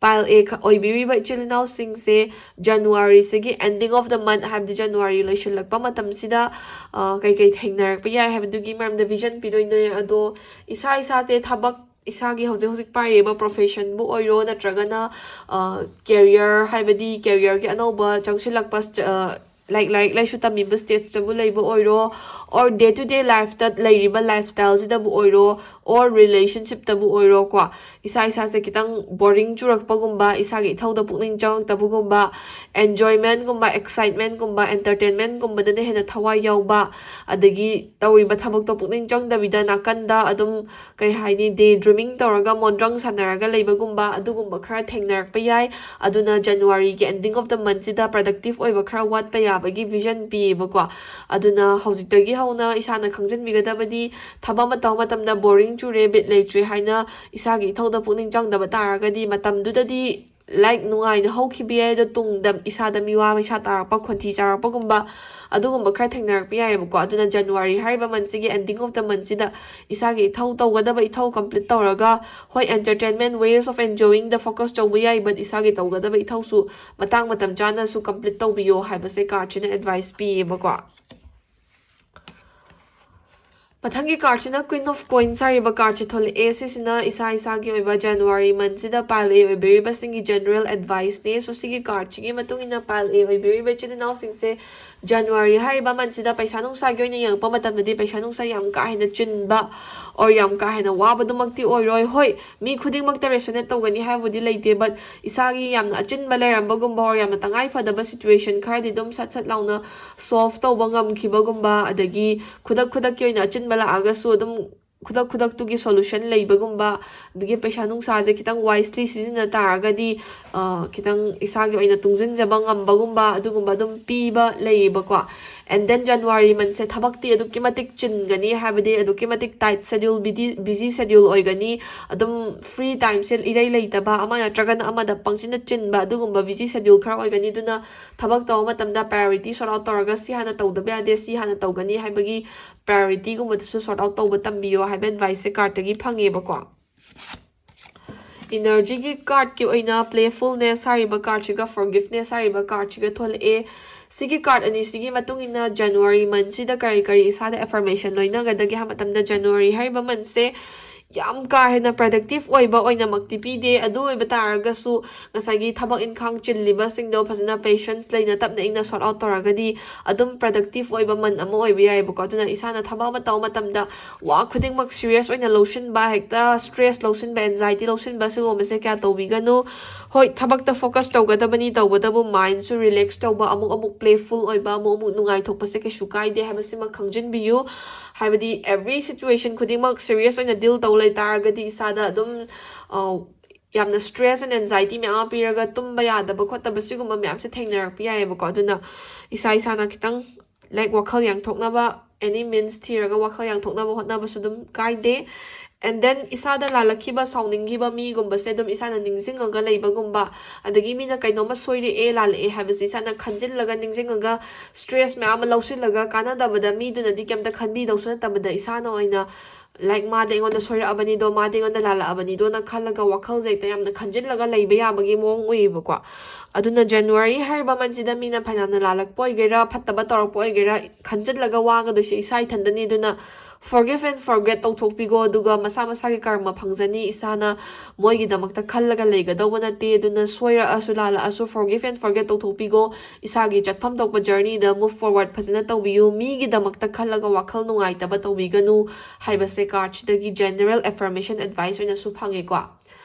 pile A ꯈ- ꯑꯣꯏꯕꯤꯔꯤꯕ ꯏꯆꯤꯜ ꯏꯅꯥꯎꯁꯤꯡꯁꯦ January ꯁꯤꯒꯤ ending of the month, ꯍꯥꯏꯕꯗꯤ January ꯂꯣꯏꯁꯤꯜꯂꯛꯄ ꯃꯇꯝꯁꯤꯗ, ꯑ, ꯀꯩꯀꯩ ꯊꯦꯡꯅꯔꯛꯄ ꯌꯥꯏ ꯍꯥꯏꯕꯗꯨꯒꯤ ꯃꯔꯝꯗ vision ꯄꯤꯗꯣꯏꯅꯦ꯫ ꯑꯗꯣ ꯏꯁꯥ ꯏꯁꯥꯁꯦ ꯊꯕꯛ, ꯏꯁꯥꯒꯤ ꯍꯧꯖꯤꯛ ꯍꯧꯖꯤꯛ ꯄꯥꯏꯔꯤꯕ profession ꯕꯨ ꯑꯣꯏꯔꯣ, ꯅꯠꯇ꯭ꯔꯒꯅ, ꯑ, career, ꯍꯥꯏꯕꯗꯤ career ꯒꯤ ꯑꯅꯧꯕ ꯆꯪꯁꯤꯜꯂꯛꯄ ꯁ- ꯑ, ꯂꯥꯏꯛ ꯂꯥꯏꯔꯤꯛ ꯂꯥꯏꯁꯨ ꯇꯝꯃꯤꯕ ꯁ꯭ꯇꯦꯖꯇꯕꯨ ꯂꯩꯕ ꯑꯣꯏꯔꯣ, or day to day lifeꯇ ꯂꯩꯔꯤꯕ ꯂꯥꯏꯐ ꯁ꯭ꯇꯥꯏꯜꯁꯤꯗꯕꯨ ꯑꯣꯏꯔꯣ, or relationshipꯇꯕꯨ ꯑꯣꯏꯔꯣꯀꯣ, ꯏꯁꯥ ꯏꯁꯥꯁꯦ ꯈꯤꯇꯪ ꯕꯣꯔꯤꯡ ꯆꯨꯔꯛꯄꯒꯨꯝꯕ, ꯏꯁꯥꯒꯤ ꯏꯊꯧꯗ ꯄꯨꯛꯅꯤꯡ ꯆꯪꯉꯛꯇꯕꯒꯨꯝꯕ, enjoymentꯒꯨꯝꯕ, excitementꯒꯨꯝꯕ, entertainmentꯒꯨꯝꯕꯗꯅ ꯍꯦꯟꯅ ꯊꯋꯥꯏ ꯌꯥꯎꯕ, ꯑꯗꯒꯤ ꯇꯧꯔꯤꯕ ꯊꯕꯛꯇꯣ ꯄꯨꯛꯅꯤꯡ ꯆꯪꯗꯕꯤꯗ ꯅꯥꯀꯟꯗ ꯑꯗꯨꯝ, ꯀꯩ ꯍꯥꯏꯅꯤ, day dreaming ꯇꯧꯔꯒ ꯃꯣꯟꯗ꯭ꯔꯪ ꯁꯥꯟꯅꯔꯒ ꯂꯩꯕꯒꯨꯝꯕ, ꯑꯗꯨꯒꯨꯝꯕ ꯈꯔ ꯊꯦꯡꯅꯔꯛꯄ ꯌꯥꯏ꯫ ꯑꯗꯨꯅ Januaryꯒꯤ ending of the monthꯁꯤꯗ productive ꯑꯣꯏꯕ ꯈꯔ ꯋꯥꯠꯄ ꯌꯥꯕꯒꯤ vision ꯄꯤꯌꯦꯕꯀꯣ꯫ ꯑꯗꯨꯅ ꯍꯧꯖꯤꯛꯇꯒꯤ ꯍꯧꯅ ꯏꯁꯥꯅ ꯈꯪꯖꯤꯟꯕꯤꯒꯗꯕꯗꯤ, ꯊꯕꯛ ꯑꯃ ꯇꯧꯕ ꯃꯇꯝꯗ ꯕꯣꯔꯤꯡ ꯆꯨꯔꯦ, ꯕꯤꯠ ꯂꯩꯇ꯭ꯔꯦ ꯍꯥꯏꯅ ꯏꯁꯥꯒꯤ ꯏꯊꯧꯗ ꯄꯨꯛꯅꯤꯡ ꯆꯪꯗꯕ ꯇꯥꯔꯒꯗꯤ, ꯃꯇꯝꯗꯨꯗꯗꯤ ꯂꯥꯏꯛ ꯅꯨꯡꯉꯥꯏꯅ ꯍꯧꯈꯤꯕ ꯌꯥꯏ, ꯑꯗꯣ ꯇꯨꯡꯗ ꯏꯁꯥꯗ ꯃꯤꯋꯥ ꯃꯩꯁꯥ ꯇꯥꯔꯛꯄ, ꯈꯣꯟꯊꯤ ꯆꯥꯔꯛꯄꯒꯨꯝꯕ, ꯑꯗꯨꯒꯨꯝꯕ ꯈꯔ ꯊꯦꯡꯅꯔꯛꯄ ꯌꯥꯏꯑꯕꯀꯣ꯫ ꯑꯗꯨꯅ January ꯍꯥꯏꯔꯤꯕ monthꯁꯤꯒꯤ ending of the monthꯁꯤꯗ ꯏꯁꯥꯒꯤ ꯏꯊꯧ, ꯇꯧꯒꯗꯕ ꯏꯊꯧ complete ꯇꯧꯔꯒ, ꯍꯣꯏ, entertainment, ways of enjoyingꯗ focus ꯇꯧꯕ ꯌꯥꯏ, but ꯏꯁꯥꯒꯤ ꯇꯧꯒꯗꯕ ꯏꯊꯧꯁꯨ ꯃꯇꯥꯡ ꯃꯇꯝ ꯆꯥꯅꯁꯨ complete ꯇꯧꯕꯤꯌꯣ ꯍꯥꯏꯕꯁꯦ cardꯁꯤꯅ advice ꯄꯤꯌꯦꯕꯀꯣ꯫ ꯃꯊꯪꯒꯤ cardꯁꯤꯅ Queen of Coins ꯍꯥꯏꯔꯤꯕ cardꯁꯦ ꯊꯣꯛꯂꯛꯑꯦ꯫ ꯁꯤꯁꯤꯅ ꯏꯁꯥ ꯏꯁꯥꯒꯤ ꯑꯣꯏꯕ January monthꯁꯤꯗ pile A ꯑꯣꯏꯕꯤꯔꯤꯕꯁꯤꯡꯒꯤ general adviceꯅꯦ꯫ So, ꯁꯤꯒꯤ cardꯁꯤꯒꯤ ꯃꯇꯨꯡ ꯏꯟꯅ pile A ꯑꯣꯏꯕꯤꯔꯤꯕ ꯏꯆꯤꯟ ꯏꯅꯥꯎꯁꯤꯡꯁꯦ January ꯍꯥꯏꯔꯤꯕ monthꯁꯤꯗ ꯄꯩꯁꯥ ꯅꯨꯡꯁꯥꯒꯤ ꯑꯣꯏꯅ ꯌꯦꯡꯉꯛꯄ ꯃꯇꯝꯗꯗꯤ ꯄꯩꯁꯥ ꯅꯨꯡꯁꯥ ꯌꯥꯝ ꯀꯥ ꯍꯦꯟꯅ ꯆꯤꯟꯕ or ꯌꯥꯝ ꯀꯥ ꯍꯦꯟꯅ ꯋꯥꯕꯗꯨꯃꯛꯇꯤ ꯑꯣꯏꯔꯣꯏ꯫ ꯍꯣꯏ, ꯃꯤ ꯈꯨꯗꯤꯡꯃꯛꯇ resonate ꯇꯧꯒꯅꯤ ꯍꯥꯏꯕꯨꯗꯤ ꯂꯩꯇꯦ, but ꯏꯁꯥꯒꯤ ꯌꯥꯝꯅ ꯑꯆꯤꯟꯕ ꯂꯩꯔꯝꯕꯒꯨꯝꯕ or ꯌꯥꯝꯅ ꯇꯉꯥꯏ ꯐꯗꯕ situation ꯈꯔꯗꯤ ꯑꯗꯨꯝ ꯁꯠ ꯁꯠ ꯂꯥꯎꯅ solve ꯇꯧꯕ ꯉꯝꯈꯤꯕꯒꯨꯝꯕ, ꯑꯗꯒꯤ ꯈꯨꯗꯛ ꯈꯨꯗꯛꯀꯤ ꯑꯣꯏꯅ ꯑꯆꯤꯟꯕ ꯂꯥꯛꯑꯒꯁꯨ ꯑꯗꯨꯝ ꯈꯨꯗꯛ ꯈꯨꯗꯛꯇꯨꯒꯤ solution ꯂꯩꯕꯒꯨꯝꯕ, ꯑꯗꯒꯤ ꯄꯩꯁꯥ ꯅꯨꯡꯁꯥꯁꯦ ꯈꯤꯇꯪ wisely ꯁꯤꯖꯤꯟꯅ ꯇꯥꯔꯒꯗꯤ, ꯑ, ꯈꯤꯇꯪ ꯏꯁꯥꯒꯤ ꯑꯣꯏꯅ ꯇꯨꯡꯁꯤꯟꯖꯕ ꯉꯝꯕꯒꯨꯝꯕ, ꯑꯗꯨꯒꯨꯝꯕ ꯑꯗꯨꯝ ꯄꯤꯕ ꯂꯩꯌꯦꯕꯀꯣ꯫ And then January monthꯁꯦ ꯊꯕꯛꯇꯤ ꯑꯗꯨꯛꯀꯤ ꯃꯇꯤꯛ ꯆꯤꯟꯒꯅꯤ, ꯍꯥꯏꯕꯗꯤ ꯑꯗꯨꯛꯀꯤ ꯃꯇꯤꯛ tight schedule, busy, busy schedule ꯑꯣꯏꯒꯅꯤ꯫ ꯑꯗꯨꯝ free timeꯁꯦ ꯏꯔꯩ ꯂꯩꯇꯕ, ꯑꯃ ꯅꯠꯇ꯭ꯔꯒꯅ ꯑꯃꯗ ꯄꯪꯆꯤꯟꯗ ꯆꯤꯟꯕ, ꯑꯗꯨꯒꯨꯝꯕ busy schedule ꯈꯔ ꯑꯣꯏꯒꯅꯤ꯫ ꯑꯗꯨꯅ ꯊꯕꯛ ꯇꯧꯕ ꯃꯇꯝꯗ priority sort out ꯇꯧꯔꯒ, ꯁꯤ ꯍꯥꯟꯅ ꯇꯧꯗꯕ ꯌꯥꯗꯦ, ꯁꯤ ꯍꯥꯟꯅ ꯇꯧꯒꯅꯤ ꯍꯥꯏꯕꯒꯤ priorityꯒꯨꯝꯕꯗꯨꯁꯨ sort out ꯇꯧꯕ ꯇꯝꯕꯤꯌꯣ ꯍꯥꯏꯕ adviceꯁꯦ cardꯇꯒꯤ ꯐꯪꯉꯦꯕꯀꯣ꯫ Energyꯒꯤ cardꯀꯤ ꯑꯣꯏꯅ Playfulness ꯍꯥꯏꯔꯤꯕ cardꯁꯤꯒ Forgiveness ꯍꯥꯏꯔꯤꯕ cardꯁꯤꯒ ꯊꯣꯛꯂꯛꯑꯦ꯫ ꯁꯤꯒꯤ card ꯑꯅꯤꯁꯤꯒꯤ ꯃꯇꯨꯡ ꯏꯟꯅ January monthꯁꯤꯗ ꯀꯔꯤ ꯀꯔꯤ ꯏꯁꯥꯗ affirmation ꯂꯣꯏꯅꯒꯗꯒꯦ ꯍꯥꯏꯕ ꯃꯇꯝꯗ, January ꯍꯥꯏꯔꯤꯕ monthꯁꯦ ꯌꯥꯝ ꯀꯥ ꯍꯦꯟꯅ ꯄ꯭ꯔꯗꯛꯇꯤꯞ ꯑꯣꯏꯕ ꯑꯣꯏꯅꯃꯛꯇꯤ ꯄꯤꯗꯦ꯫ ꯑꯗꯨ ꯑꯣꯏꯕ ꯇꯥꯔꯒꯁꯨ ꯉꯁꯥꯏꯒꯤ ꯊꯕꯛ ꯏꯪꯈꯥꯡ ꯆꯤꯜꯂꯤꯕꯁꯤꯡꯗꯣ ꯐꯖꯅ ꯄꯦꯁꯦꯟꯁ ꯂꯩꯅ ꯇꯞꯅ ꯏꯪꯅ ꯁꯣꯔꯠ ꯑꯥꯎꯠ ꯇꯧꯔꯒꯗꯤ ꯑꯗꯨꯝ ꯄ꯭ꯔꯗꯛꯇꯤꯞ ꯑꯣꯏꯕ ꯃꯟ ꯑꯃ ꯑꯣꯏꯕ ꯌꯥꯏꯑꯕꯀꯣ꯫ ꯑꯗꯨꯅ ꯏꯁꯥꯅ ꯊꯕꯛ ꯑꯃ ꯇꯧꯕ ꯃꯇꯝꯗ ꯋꯥ ꯈꯨꯗꯤꯡꯃꯛ ꯁꯤꯔꯤꯌꯁ ꯑꯣꯏꯅ ꯂꯧꯁꯤꯟꯕ, ꯍꯦꯛꯇ ꯁ꯭ꯇ꯭ꯔꯦꯁ ꯂꯧꯁꯤꯟꯕ, ꯑꯦꯟꯖꯥꯏꯇꯤ ꯂꯧꯁꯤꯟꯕ, ꯁꯤꯒꯨꯝꯕꯁꯦ ꯀꯌꯥ ꯇꯧꯕꯤꯒꯅꯨ꯫ ꯍꯣꯏ, ꯊꯕꯛꯇ ꯐꯣꯀꯁ ꯇꯧꯒꯗꯕꯅꯤ, ꯇꯧꯕꯇꯕꯨ ꯃꯥꯏꯟꯁꯨ ꯔꯤꯂꯦꯛꯁ ꯇꯧꯕ, ꯑꯃꯨꯛ ꯑꯃꯨꯛ ꯄ꯭ꯂꯦꯐꯨꯜ ꯑꯣꯏꯕ, ꯑꯃꯨꯛ ꯑꯃꯨꯛ ꯅꯨꯡꯉꯥꯏꯊꯣꯛꯄꯁꯦ ꯀꯩꯁꯨ ꯀꯥꯏꯗꯦ ꯍꯥꯏꯕꯁꯤꯃ ꯈꯪꯖꯤꯟꯕꯤꯌꯨ꯫ ꯍꯥꯏꯕꯗꯤ ꯑꯦꯕ꯭ꯔꯤ ꯁꯤꯆꯨꯋꯦꯁꯟ ꯈꯨꯗꯤꯡꯃꯛ ꯁꯤꯔꯤꯌꯁ ꯑꯣꯏꯅ ꯗꯤꯜ ꯇꯧ ꯂꯩ ꯇꯥꯔꯒꯗꯤ ꯏꯁꯥꯗ ꯑꯗꯨꯝ, ꯑ, ꯌꯥꯝꯅ ꯁ꯭ꯇ꯭ꯔꯦꯁ ꯑꯦꯟ ꯑꯦꯟꯖꯥꯏꯇꯤ ꯃꯌꯥꯝ ꯑꯃ ꯄꯤꯔꯒ ꯇꯨꯝꯕ ꯌꯥꯗꯕ ꯈꯣꯠꯇꯕ ꯁꯤꯒꯨꯝꯕ ꯃꯌꯥꯝꯁꯦ ꯊꯦꯡꯅꯔꯛꯄ ꯌꯥꯏꯑꯕꯀꯣ꯫ ꯑꯗꯨꯅ ꯏꯁꯥ ꯏꯁꯥꯅ ꯈꯤꯇꯪ, ꯂꯥꯏꯛ, ꯋꯥꯈꯜ ꯌꯥꯡꯊꯣꯛꯅꯕ ꯑꯦꯅꯤ ꯃꯤꯟꯁ ꯊꯤꯔꯒ ꯋꯥꯈꯜ ꯌꯥꯡꯊꯣꯛꯅꯕ ꯍꯣꯠꯅꯕꯁꯨ ꯑꯗꯨꯝ ꯀꯥꯏꯗꯦ꯫ ꯑꯦꯟ ꯗꯦꯟ ꯏꯁꯥꯗ ꯂꯥꯜꯂꯛꯈꯤꯕ, ꯁꯥꯎꯅꯤꯡꯈꯤꯕ ꯃꯤꯒꯨꯝꯕꯁꯦ ꯑꯗꯨꯝ ꯏꯁꯥꯅ ꯅꯤꯡꯁꯤꯡꯉꯒ ꯂꯩꯕꯒꯨꯝꯕ, ꯑꯗꯒꯤ ꯃꯤꯅ ꯀꯩꯅꯣꯝꯃ ꯁꯣꯏꯔꯛꯑꯦ, ꯂꯥꯜꯂꯛꯑꯦ ꯍꯥꯏꯕꯁꯦ ꯏꯁꯥꯅ ꯈꯟꯖꯤꯜꯂꯒ ꯅꯤꯡꯁꯤꯡꯉꯒ ꯁ꯭ꯇ꯭ꯔꯦꯁ ꯃꯌꯥꯝ ꯑꯃ ꯂꯧꯁꯤꯜꯂꯒ ꯀꯥꯟꯅꯗꯕꯗ ꯃꯤꯗꯨꯅꯗꯤ ꯀꯩꯝꯇ ꯈꯟꯕꯤꯗꯧꯁꯨ ꯅꯠꯇꯕꯗ ꯏꯁꯥꯅ ꯑꯣꯏꯅ, ꯂꯥꯏꯛ, ꯃꯥꯗꯤ ꯑꯩꯉꯣꯟꯗ ꯁꯣꯏꯔꯛꯑꯕꯅꯤꯗꯣ, ꯃꯥꯗꯤ ꯑꯩꯉꯣꯟꯗ ꯂꯥꯜꯂꯛꯑꯕꯅꯤꯗꯣꯅ ꯈꯜꯂꯒ ꯋꯥꯈꯜꯁꯦ ꯍꯦꯛꯇ ꯌꯥꯝꯅ ꯈꯟꯖꯤꯜꯂꯒ ꯂꯩꯕ ꯌꯥꯕꯒꯤ ꯃꯑꯣꯡ ꯎꯏꯌꯦꯕꯀꯣ꯫ ꯑꯗꯨꯅ ꯖꯅꯋꯥꯔꯤ ꯍꯥꯏꯔꯤꯕ ꯃꯟꯁꯤꯗ ꯃꯤꯅ ꯐꯅꯌꯥꯝꯅ ꯂꯥꯜꯂꯛꯄ ꯑꯣꯏꯒꯦꯔꯥ, ꯐꯠꯇꯕ ꯇꯧꯔꯛꯄ ꯑꯣꯏꯒꯦꯔꯥ, ꯈꯟꯖꯤꯜꯂꯒ ꯋꯥꯒꯗꯣꯏꯁꯦ ꯏꯁꯥ ꯏꯊꯟꯗꯅꯤ꯫ ꯑꯗꯨꯅ forgive and forget ꯇꯧꯊꯣꯛꯄꯤꯒꯣ꯫ ꯑꯗꯨꯒ ꯃꯁꯥ ꯃꯁꯥꯒꯤ ꯀꯔꯃ ꯐꯪꯖꯅꯤ꯫ ꯏꯁꯥꯅ ꯃꯣꯏꯒꯤꯗꯃꯛꯇ ꯈꯜꯂꯒ ꯂꯩꯒꯗꯧꯕ ꯅꯠꯇꯦ꯫ ꯑꯗꯨꯅ ꯁꯣꯏꯔꯛꯑꯁꯨ ꯂꯥꯜꯂꯛꯑꯁꯨ forgive and forget ꯇꯧꯊꯣꯛꯄꯤꯒꯣ꯫ ꯏꯁꯥꯒꯤ ꯆꯠꯐꯝ ꯊꯣꯛꯄ ꯖꯔꯅꯤꯗ ꯃꯨꯚ ꯐꯣꯔꯋꯥꯔꯗ ꯐꯖꯅ ꯇꯧꯕꯤꯌꯨ꯫ ꯃꯤꯒꯤꯗꯃꯛꯇ ꯈꯜꯂꯒ ꯋꯥꯈꯜ ꯅꯨꯡꯉꯥꯏꯇꯕ ꯇꯧꯕꯤꯒꯅꯨ ꯍꯥꯏꯕꯁꯦ ꯀꯥꯔꯠꯁꯤꯗꯒꯤ ꯖꯦꯅꯔꯦꯜ ꯑꯦꯐꯔꯃꯦꯁꯟ ꯑꯦꯗꯚꯥꯏꯁ ꯑꯣꯏꯅꯁꯨ ꯐꯪꯉꯦꯀꯣ꯫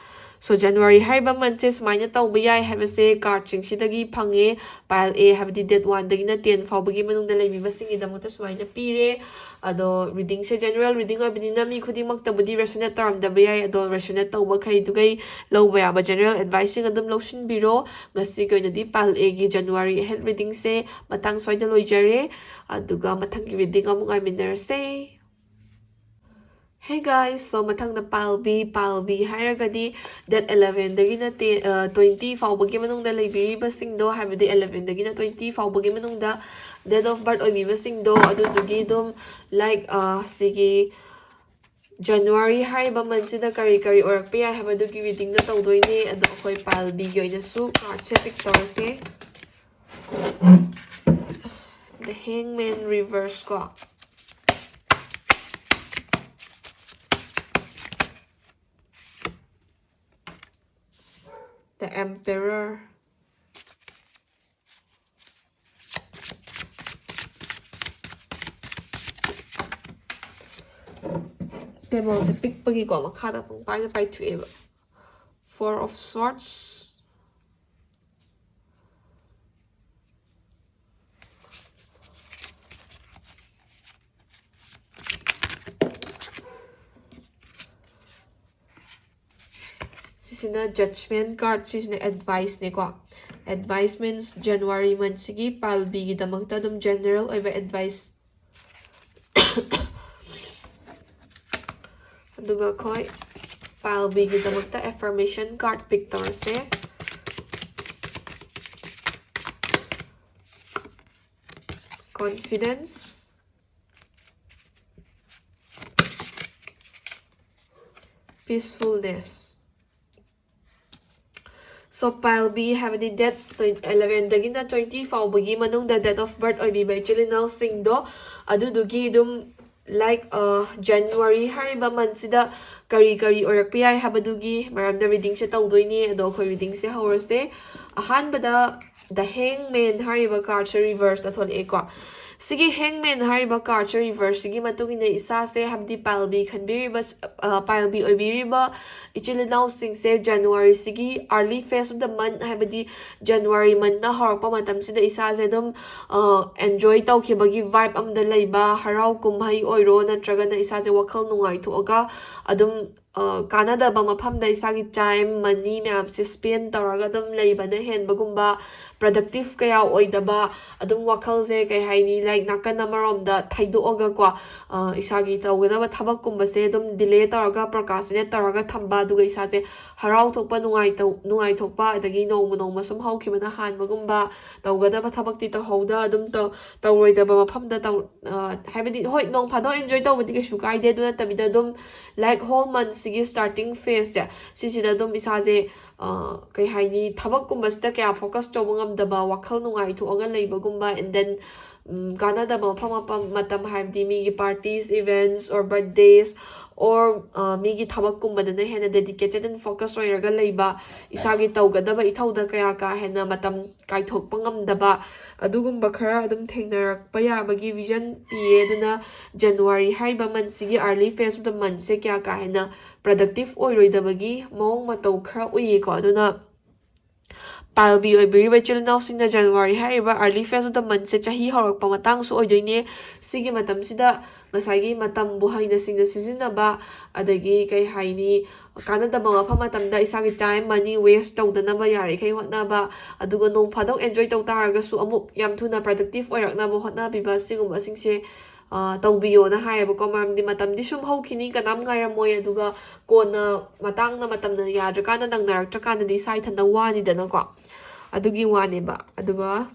ꯁꯣ ꯖꯅꯋꯥꯔꯤ ꯍꯥꯏꯔꯤꯕ ꯃꯟꯁꯦ ꯁꯨꯃꯥꯏꯅ ꯇꯧꯕ ꯌꯥꯏ ꯍꯥꯏꯕꯁꯦ ꯀꯥꯔꯠꯁꯤꯡꯁꯤꯗꯒꯤ ꯐꯪꯉꯦ꯫ ꯄꯥꯏꯜ ꯑꯦ, ꯍꯥꯏꯕꯗꯤ ꯗꯦꯠ ꯋꯥꯟꯗꯒꯤꯅ ꯇꯦꯟ ꯐꯥꯎꯕꯒꯤ ꯃꯅꯨꯡꯗ ꯂꯩꯕꯤꯕꯁꯤꯡꯒꯤꯗꯃꯛꯇ ꯁꯨꯃꯥꯏꯅ ꯄꯤꯔꯦ꯫ ꯑꯗꯣ ꯔꯤꯗꯤꯡꯁꯦ ꯖꯦꯅꯔꯦꯜ ꯔꯤꯗꯤꯡ ꯑꯣꯏꯕꯅꯤꯅ ꯃꯤ ꯈꯨꯗꯤꯡꯃꯛꯇꯕꯨꯗꯤ ꯔꯦꯁꯣꯅꯦꯠ ꯇꯧꯔꯝꯗꯕ ꯌꯥꯏ꯫ ꯑꯗꯣ ꯔꯦꯁꯣꯅꯦꯠ ꯇꯧꯕꯈꯩꯗꯨꯒꯩ ꯂꯧꯕ ꯌꯥꯕ ꯖꯦꯅꯔꯦꯜ ꯑꯦꯗꯚꯥꯏꯁꯁꯤꯡ ꯑꯗꯨꯝ ꯂꯧꯁꯤꯟꯕꯤꯔꯣ꯫ ꯉꯁꯤꯒꯤ ꯑꯣꯏꯅꯗꯤ ꯄꯥꯏꯜ ꯑꯦꯒꯤ ꯖꯅꯋꯥꯔꯤ ꯑꯍꯦꯜ ꯔꯤꯗꯤꯡꯁꯦ ꯃꯇꯥꯡ ꯁ꯭ꯋꯥꯏꯗ ꯂꯣꯏꯖꯔꯦ꯫ ꯑꯗꯨꯒ ꯃꯊꯪꯒꯤ ꯔꯤꯗꯤꯡ ꯑꯃꯨꯛ ꯉꯥꯏꯃꯤꯟꯅꯔꯁꯦ꯫ Hey guys, so ꯃꯊꯪꯗ ꯄꯥꯏꯜ ꯕꯤ, ꯄꯥꯏꯜ ꯕꯤ ꯍꯥꯏꯔꯒꯗꯤ ꯗꯦꯠ ꯑꯦꯂꯚꯦꯟꯗꯒꯤꯅ ꯇꯦꯟ, ꯑ, ꯇ꯭ꯋꯦꯟꯇꯤ ꯐꯥꯎꯕꯒꯤ ꯃꯅꯨꯡꯗ ꯂꯩꯕꯤꯔꯤꯕꯁꯤꯡꯗꯣ, ꯍꯥꯏꯕꯗꯤ ꯑꯦꯂꯚꯦꯟꯗꯒꯤꯅ ꯇ꯭ꯋꯦꯟꯇꯤ ꯐꯥꯎꯕꯒꯤ ꯃꯅꯨꯡꯗ date of birth ꯑꯣꯏꯕꯤꯕꯁꯤꯡꯗꯣ, ꯑꯗꯨꯗꯨꯒꯤ ꯑꯗꯨꯝ, ꯂꯥꯏꯛ, ꯑ, ꯁꯤꯒꯤ ꯖꯅꯋꯥꯔꯤ ꯍꯥꯏꯔꯤꯕ ꯃꯟꯁꯤꯗ ꯀꯔꯤ ꯀꯔꯤ ꯑꯣꯏꯔꯛꯄ ꯌꯥꯏ ꯍꯥꯏꯕꯗꯨꯒꯤ ꯔꯤꯗꯤꯡꯗꯣ ꯇꯧꯗꯣꯏꯅꯦ꯫ ꯑꯗꯣ ꯑꯩꯈꯣꯏ ꯄꯥꯏꯜ ꯕꯤꯒꯤ ꯑꯣꯏꯅꯁꯨ ꯀꯥꯔꯠꯁꯦ ꯄꯤꯛ ꯇꯧꯔꯁꯦ꯫ The Hangman reverse ꯀꯣ꯫ Emperor. Tableꯁꯦ ꯄꯤꯛꯄꯒꯤꯀꯣ ꯃꯈꯥꯗ ꯄꯪꯄꯥꯏꯗ ꯄꯥꯏꯊꯣꯛꯑꯦꯕ꯫ Four of Swords. ꯁꯤꯁꯤꯅ Judgment card, ꯁꯤꯁꯤꯅ adviceꯅꯦꯀꯣ꯫ Advice means January monthꯁꯤꯒꯤ ꯄꯥꯏꯜ ꯕꯤꯒꯤꯗꯃꯛꯇ ꯑꯗꯨꯝ general ꯑꯣꯏꯕ advice꯫ ꯑꯗꯨꯒ ꯑꯩꯈꯣꯏ ꯄꯥꯏꯜ ꯕꯤꯒꯤꯗꯃꯛꯇ affirmation card pick ꯇꯧꯔꯁꯦ꯫ Confidence, peacefulness. So pile B ꯍꯥꯏꯕꯗꯤ date elevenꯗꯒꯤꯅ twenty ꯐꯥꯎꯕꯒꯤ ꯃꯅꯨꯡꯗ date of birth ꯑꯣꯏꯕꯤꯕ ꯏꯆꯤꯜ ꯏꯅꯥꯎꯁꯤꯡꯗꯣ, ꯑꯗꯨꯗꯨꯒꯤ ꯑꯗꯨꯝ like January ꯍꯥꯏꯔꯤꯕ monthꯁꯤꯗ ꯀꯔꯤ ꯀꯔꯤ ꯑꯣꯏꯔꯛꯄ ꯌꯥꯏ ꯍꯥꯏꯕꯗꯨꯒꯤ ꯃꯔꯝꯗ readingꯁꯦ ꯇꯧꯗꯣꯏꯅꯦ꯫ ꯑꯗꯣ ꯑꯩꯈꯣꯏ readingꯁꯦ ꯍꯧꯔꯁꯦ꯫ ꯑꯍꯥꯟꯕꯗ The Hangman ꯍꯥꯏꯔꯤꯕ cardꯁꯦ reverseꯇ ꯊꯣꯛꯂꯛꯑꯦꯀꯣ꯫ ꯁꯤꯒꯤ Hangman ꯍꯥꯏꯔꯤꯕ cardꯁꯦ reverseꯁꯤꯒꯤ ꯃꯇꯨꯡ ꯏꯟꯅ ꯏꯁꯥꯁꯦ, ꯍꯥꯏꯕꯗꯤ pile B ꯈꯟꯕꯤꯔꯤꯕ, pile B ꯑꯣꯏꯕꯤꯔꯤꯕ ꯏꯆꯤꯜ ꯏꯅꯥꯎꯁꯤꯡꯁꯦ Januaryꯁꯤꯒꯤ early phase of the month, ꯍꯥꯏꯕꯗꯤ January monthꯅ ꯍꯧꯔꯛꯄ ꯃꯇꯝꯁꯤꯗ ꯏꯁꯥꯁꯦ ꯑꯗꯨꯝ enjoy ꯇꯧꯈꯤꯕꯒꯤ vibe ꯑꯃꯗ ꯂꯩꯕ, ꯍꯔꯥꯎ ꯀꯨꯝꯍꯩ ꯑꯣꯏꯔꯣ ꯅꯠꯇ꯭ꯔꯒꯅ ꯏꯁꯥꯁꯦ ꯋꯥꯈꯜ ꯅꯨꯡꯉꯥꯏꯊꯣꯛꯑꯒ ꯑꯗꯨꯝ ꯀꯥꯟꯅꯗꯕ ꯃꯐꯝꯗ ꯏꯁꯥꯒꯤ time, money ꯃꯌꯥꯝꯁꯦ spend ꯇꯧꯔꯒ ꯑꯗꯨꯝ ꯂꯩꯕꯅ ꯍꯦꯟꯕꯒꯨꯝꯕ, productive ꯀꯌꯥ ꯑꯣꯏꯗꯕ, ꯑꯗꯨꯝ ꯋꯥꯈꯜꯁꯦ ꯀꯩ ꯍꯥꯏꯅꯤ, like ꯅꯥꯀꯟ ꯑꯃꯔꯣꯝꯗ ꯊꯩꯗꯣꯛꯑꯒꯀꯣ, ꯏꯁꯥꯒꯤ ꯇꯧꯒꯗꯕ ꯊꯕꯛꯀꯨꯝꯕꯁꯦ ꯑꯗꯨꯝ delay ꯇꯧꯔꯒ procrastinate ꯇꯧꯔꯒ ꯊꯝꯕ, ꯑꯗꯨꯒ ꯏꯁꯥꯁꯦ ꯍꯔꯥꯎ ꯊꯣꯛꯄ, ꯅꯨꯡꯉꯥꯏꯇꯧ-, ꯅꯨꯡꯉꯥꯏꯊꯣꯛꯄ, ꯑꯗꯒꯤ ꯅꯣꯡꯃ ꯅꯣꯡꯃ ꯁꯨꯝ ꯍꯧꯈꯤꯕꯅ ꯍꯥꯟꯕꯒꯨꯝꯕ, ꯇꯧꯒꯗꯕ ꯊꯕꯛꯇꯤ ꯇꯧꯍꯧꯗ ꯑꯗꯨꯝ ꯇꯧ-, ꯇꯧꯔꯣꯏꯗꯕ ꯃꯐꯝꯗ ꯇꯧ-, ꯍꯥꯏꯕꯗꯤ ꯍꯣꯏ, ꯅꯣꯡ ꯐꯥꯗꯣꯛ enjoy ꯇꯧꯕꯗꯤ ꯀꯩꯁꯨ ꯀꯥꯏꯗꯦ, ꯑꯗꯨ ꯅꯠꯇꯕꯤꯗ ꯑꯗꯨꯝ like whole monthꯁꯤꯒꯤ starting phaseꯁꯦ, ꯁꯤꯁꯤꯗ ꯑꯗꯨꯝ ꯏꯁꯥꯁꯦ ꯀꯩ ꯍꯥꯏꯅꯤ, ꯊꯕꯛꯀꯨꯝꯕꯁꯤꯗ ꯀꯌꯥ focus ꯇꯧꯕ ꯉꯝꯗꯕ, ꯋꯥꯈꯜ ꯅꯨꯡꯉꯥꯏꯊꯣꯛꯑꯒ ꯂꯩꯕꯒꯨꯝꯕ, and then ꯀꯥꯟꯅꯗꯕ ꯃꯐꯝ ꯃꯐꯝ ꯃꯇꯝ, ꯍꯥꯏꯕꯗꯤ ꯃꯤꯒꯤ parties, events or birthdays or ꯃꯤꯒꯤ ꯊꯕꯛꯀꯨꯝꯕꯗꯅ ꯍꯦꯟꯅ dedicated and focus ꯑꯣꯏꯔꯒ ꯂꯩꯕ, ꯏꯁꯥꯒꯤ ꯇꯧꯒꯗꯕ ꯏꯊꯧꯗ ꯀꯌꯥ ꯀꯥ ꯍꯦꯟꯅ ꯃꯇꯝ ꯀꯥꯏꯊꯣꯛꯄ ꯉꯝꯗꯕ, ꯑꯗꯨꯒꯨꯝꯕ ꯈꯔ ꯑꯗꯨꯝ ꯊꯦꯡꯅꯔꯛꯄ ꯌꯥꯕꯒꯤ vision ꯄꯤꯌꯦ꯫ ꯑꯗꯨꯅ January ꯍꯥꯏꯔꯤꯕ monthꯁꯤꯒꯤ early phase of the monthꯁꯦ ꯀꯌꯥ ꯀꯥ ꯍꯦꯟꯅ productive ꯑꯣꯏꯔꯣꯏꯗꯕꯒꯤ ꯃꯑꯣꯡ ꯃꯇꯧ ꯈꯔ ꯎꯏꯌꯦꯀꯣ꯫ ꯑꯗꯨꯅ ꯄꯥꯏꯜꯕꯤ ꯑꯣꯏꯕꯤꯔꯤꯕ ꯏꯆꯤꯜ ꯏꯅꯥꯎꯁꯤꯡꯅ January ꯍꯥꯏꯔꯤꯕ early phase of the monthꯁꯦ ꯆꯍꯤ ꯍꯧꯔꯛꯄ ꯃꯇꯥꯡꯁꯨ ꯑꯣꯏꯗꯣꯏꯅꯦ꯫ ꯁꯤꯒꯤ ꯃꯇꯝꯁꯤꯗ ꯉꯁꯥꯏꯒꯤ ꯃꯇꯝꯕꯨ ꯍꯩꯅ ꯁꯤꯡꯅ ꯁꯤꯖꯤꯟꯅꯕ, ꯑꯗꯒꯤ ꯀꯩ ꯍꯥꯏꯅꯤ, ꯀꯥꯟꯅꯗꯕ ꯃꯐꯝ ꯃꯇꯝꯗ ꯏꯁꯥꯒꯤ time, money waste ꯇꯧꯗꯅꯕ ꯌꯥꯔꯤꯈꯩ ꯍꯣꯠꯅꯕ, ꯑꯗꯨꯒ ꯅꯣꯡ ꯐꯥꯗꯣꯛ enjoy ꯇꯧ ꯇꯥꯔꯒꯁꯨ ꯑꯃꯨꯛ ꯌꯥꯝ ꯊꯨꯅ productive ꯑꯣꯏꯔꯛꯅꯕ ꯍꯣꯠꯅꯕꯤꯕ, ꯁꯤꯒꯨꯝꯕꯁꯤꯡꯁꯦ ꯇꯧꯕꯤꯌꯣꯅ ꯍꯥꯏꯌꯦꯕꯀꯣ꯫ ꯃꯔꯝꯗꯤ ꯃꯇꯝꯗꯤ ꯁꯨꯝ ꯍꯧꯈꯤꯅꯤ, ꯀꯅꯥꯝ ꯉꯥꯏꯔꯝꯃꯣꯏ꯫ ꯑꯗꯨꯒ ꯀꯣꯟꯅ ꯃꯇꯥꯡꯅ ꯃꯇꯝꯅ ꯌꯥꯗ꯭ꯔꯀꯥꯟꯗ, ꯅꯪꯅꯔꯛꯇ꯭ꯔꯀꯥꯟꯗꯗꯤ ꯏꯁꯥ ꯏꯊꯟꯇ ꯋꯥꯅꯤꯗꯅꯀꯣ꯫ ꯑꯗꯨꯒꯤ ꯋꯥꯅꯦꯕ꯫ ꯑꯗꯨꯒ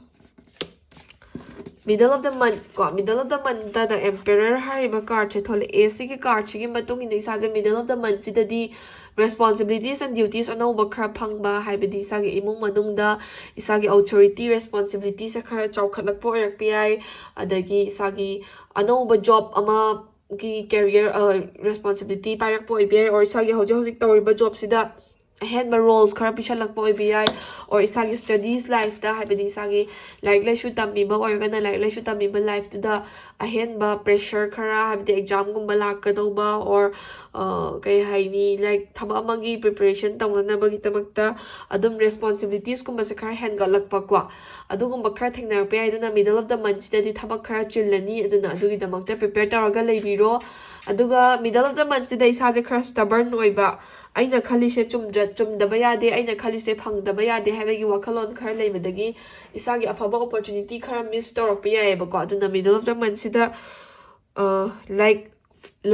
middle of the month ꯀꯣ, middle of the monthꯇ Emperor ꯍꯥꯏꯔꯤꯕ cardꯁꯦ ꯊꯣꯛꯂꯛꯑꯦ꯫ ꯁꯤꯒꯤ cardꯁꯤꯒꯤ ꯃꯇꯨꯡ ꯏꯟꯅ ꯏꯁꯥꯁꯦ middle of the monthꯁꯤꯗꯗꯤ responsibilities and duties ꯑꯅꯧꯕ ꯈꯔ ꯐꯪꯕ, ꯍꯥꯏꯕꯗꯤ ꯏꯁꯥꯒꯤ ꯏꯃꯨꯡ ꯃꯅꯨꯡꯗ ꯏꯁꯥꯒꯤ authority responsibilityꯁꯦ ꯈꯔ ꯆꯥꯎꯈꯠꯂꯛꯄ ꯑꯣꯏꯔꯛꯄ ꯌꯥꯏ꯫ ꯑꯗꯒꯤ ꯏꯁꯥꯒꯤ ꯑꯅꯧꯕ job ꯑꯃꯒꯤ career responsibility ꯄꯥꯏꯔꯛꯄ ꯑꯣꯏꯕ ꯌꯥꯏ, or ꯏꯁꯥꯒꯤ ꯍꯧꯖꯤꯛ ꯍꯧꯖꯤꯛ ꯇꯧꯔꯤꯕ jobꯁꯤꯗ ꯑꯍꯦꯟꯕ roles ꯈꯔ ꯄꯤꯁꯜꯂꯛꯄ ꯑꯣꯏꯕ ꯌꯥꯏ, or ꯏꯁꯥꯒꯤ studies lifeꯇ, ꯍꯥꯏꯕꯗꯤ ꯏꯁꯥꯒꯤ ꯂꯥꯏꯔꯤꯛ ꯂꯥꯏꯁꯨ ꯇꯝꯃꯤꯕ ꯑꯣꯏꯔꯒꯅ ꯂꯥꯏꯔꯤꯛ ꯂꯥꯏꯁꯨ ꯇꯝꯃꯤꯕ lifeꯇꯨꯗ ꯑꯍꯦꯟꯕ pressure ꯈꯔ, ꯍꯥꯏꯕꯗꯤ examꯒꯨꯝꯕ ꯂꯥꯛꯀꯗꯧꯕ, or ꯀꯩ ꯍꯥꯏꯅꯤ, like ꯊꯕꯛ ꯑꯃꯒꯤ preparation ꯇꯧꯅꯅꯕꯒꯤꯗꯃꯛꯇ ꯑꯗꯨꯝ responsibilitiesꯀꯨꯝꯕꯁꯦ ꯈꯔ ꯍꯦꯟꯒꯠꯂꯛꯄꯀꯣ, ꯑꯗꯨꯒꯨꯝꯕ ꯈꯔ ꯊꯦꯡꯅꯔꯛꯄ ꯌꯥꯏ꯫ ꯑꯗꯨꯅ middle of the monthꯁꯤꯗꯗꯤ ꯊꯕꯛ ꯈꯔ ꯆꯤꯜꯂꯅꯤ꯫ ꯑꯗꯨꯅ ꯑꯗꯨꯒꯤꯗꯃꯛꯇ prepare ꯇꯧꯔꯒ ꯂꯩꯕꯤꯔꯣ꯫ ꯑꯗꯨꯒ middle of the monthꯁꯤꯗ ꯏꯁꯥꯁꯦ ꯈꯔ stubborn ꯑꯣꯏꯕ, ꯑꯩꯅ ꯈꯜꯂꯤꯁꯦ ꯆꯨꯝꯗ꯭ꯔ-, ꯆꯨꯝꯗꯕ ꯌꯥꯗꯦ, ꯑꯩꯅ ꯈꯜꯂꯤꯁꯦ ꯐꯪꯗꯕ ꯌꯥꯗꯦ ꯍꯥꯏꯕꯒꯤ ꯋꯥꯈꯜꯂꯣꯟ ꯈꯔ ꯂꯩꯕꯗꯒꯤ ꯏꯁꯥꯒꯤ ꯑꯐꯕ opportunity ꯈꯔ miss ꯇꯧꯔꯛꯄ ꯌꯥꯏꯑꯕꯀꯣ꯫ ꯑꯗꯨꯅ middle of the monthꯁꯤꯗ, like,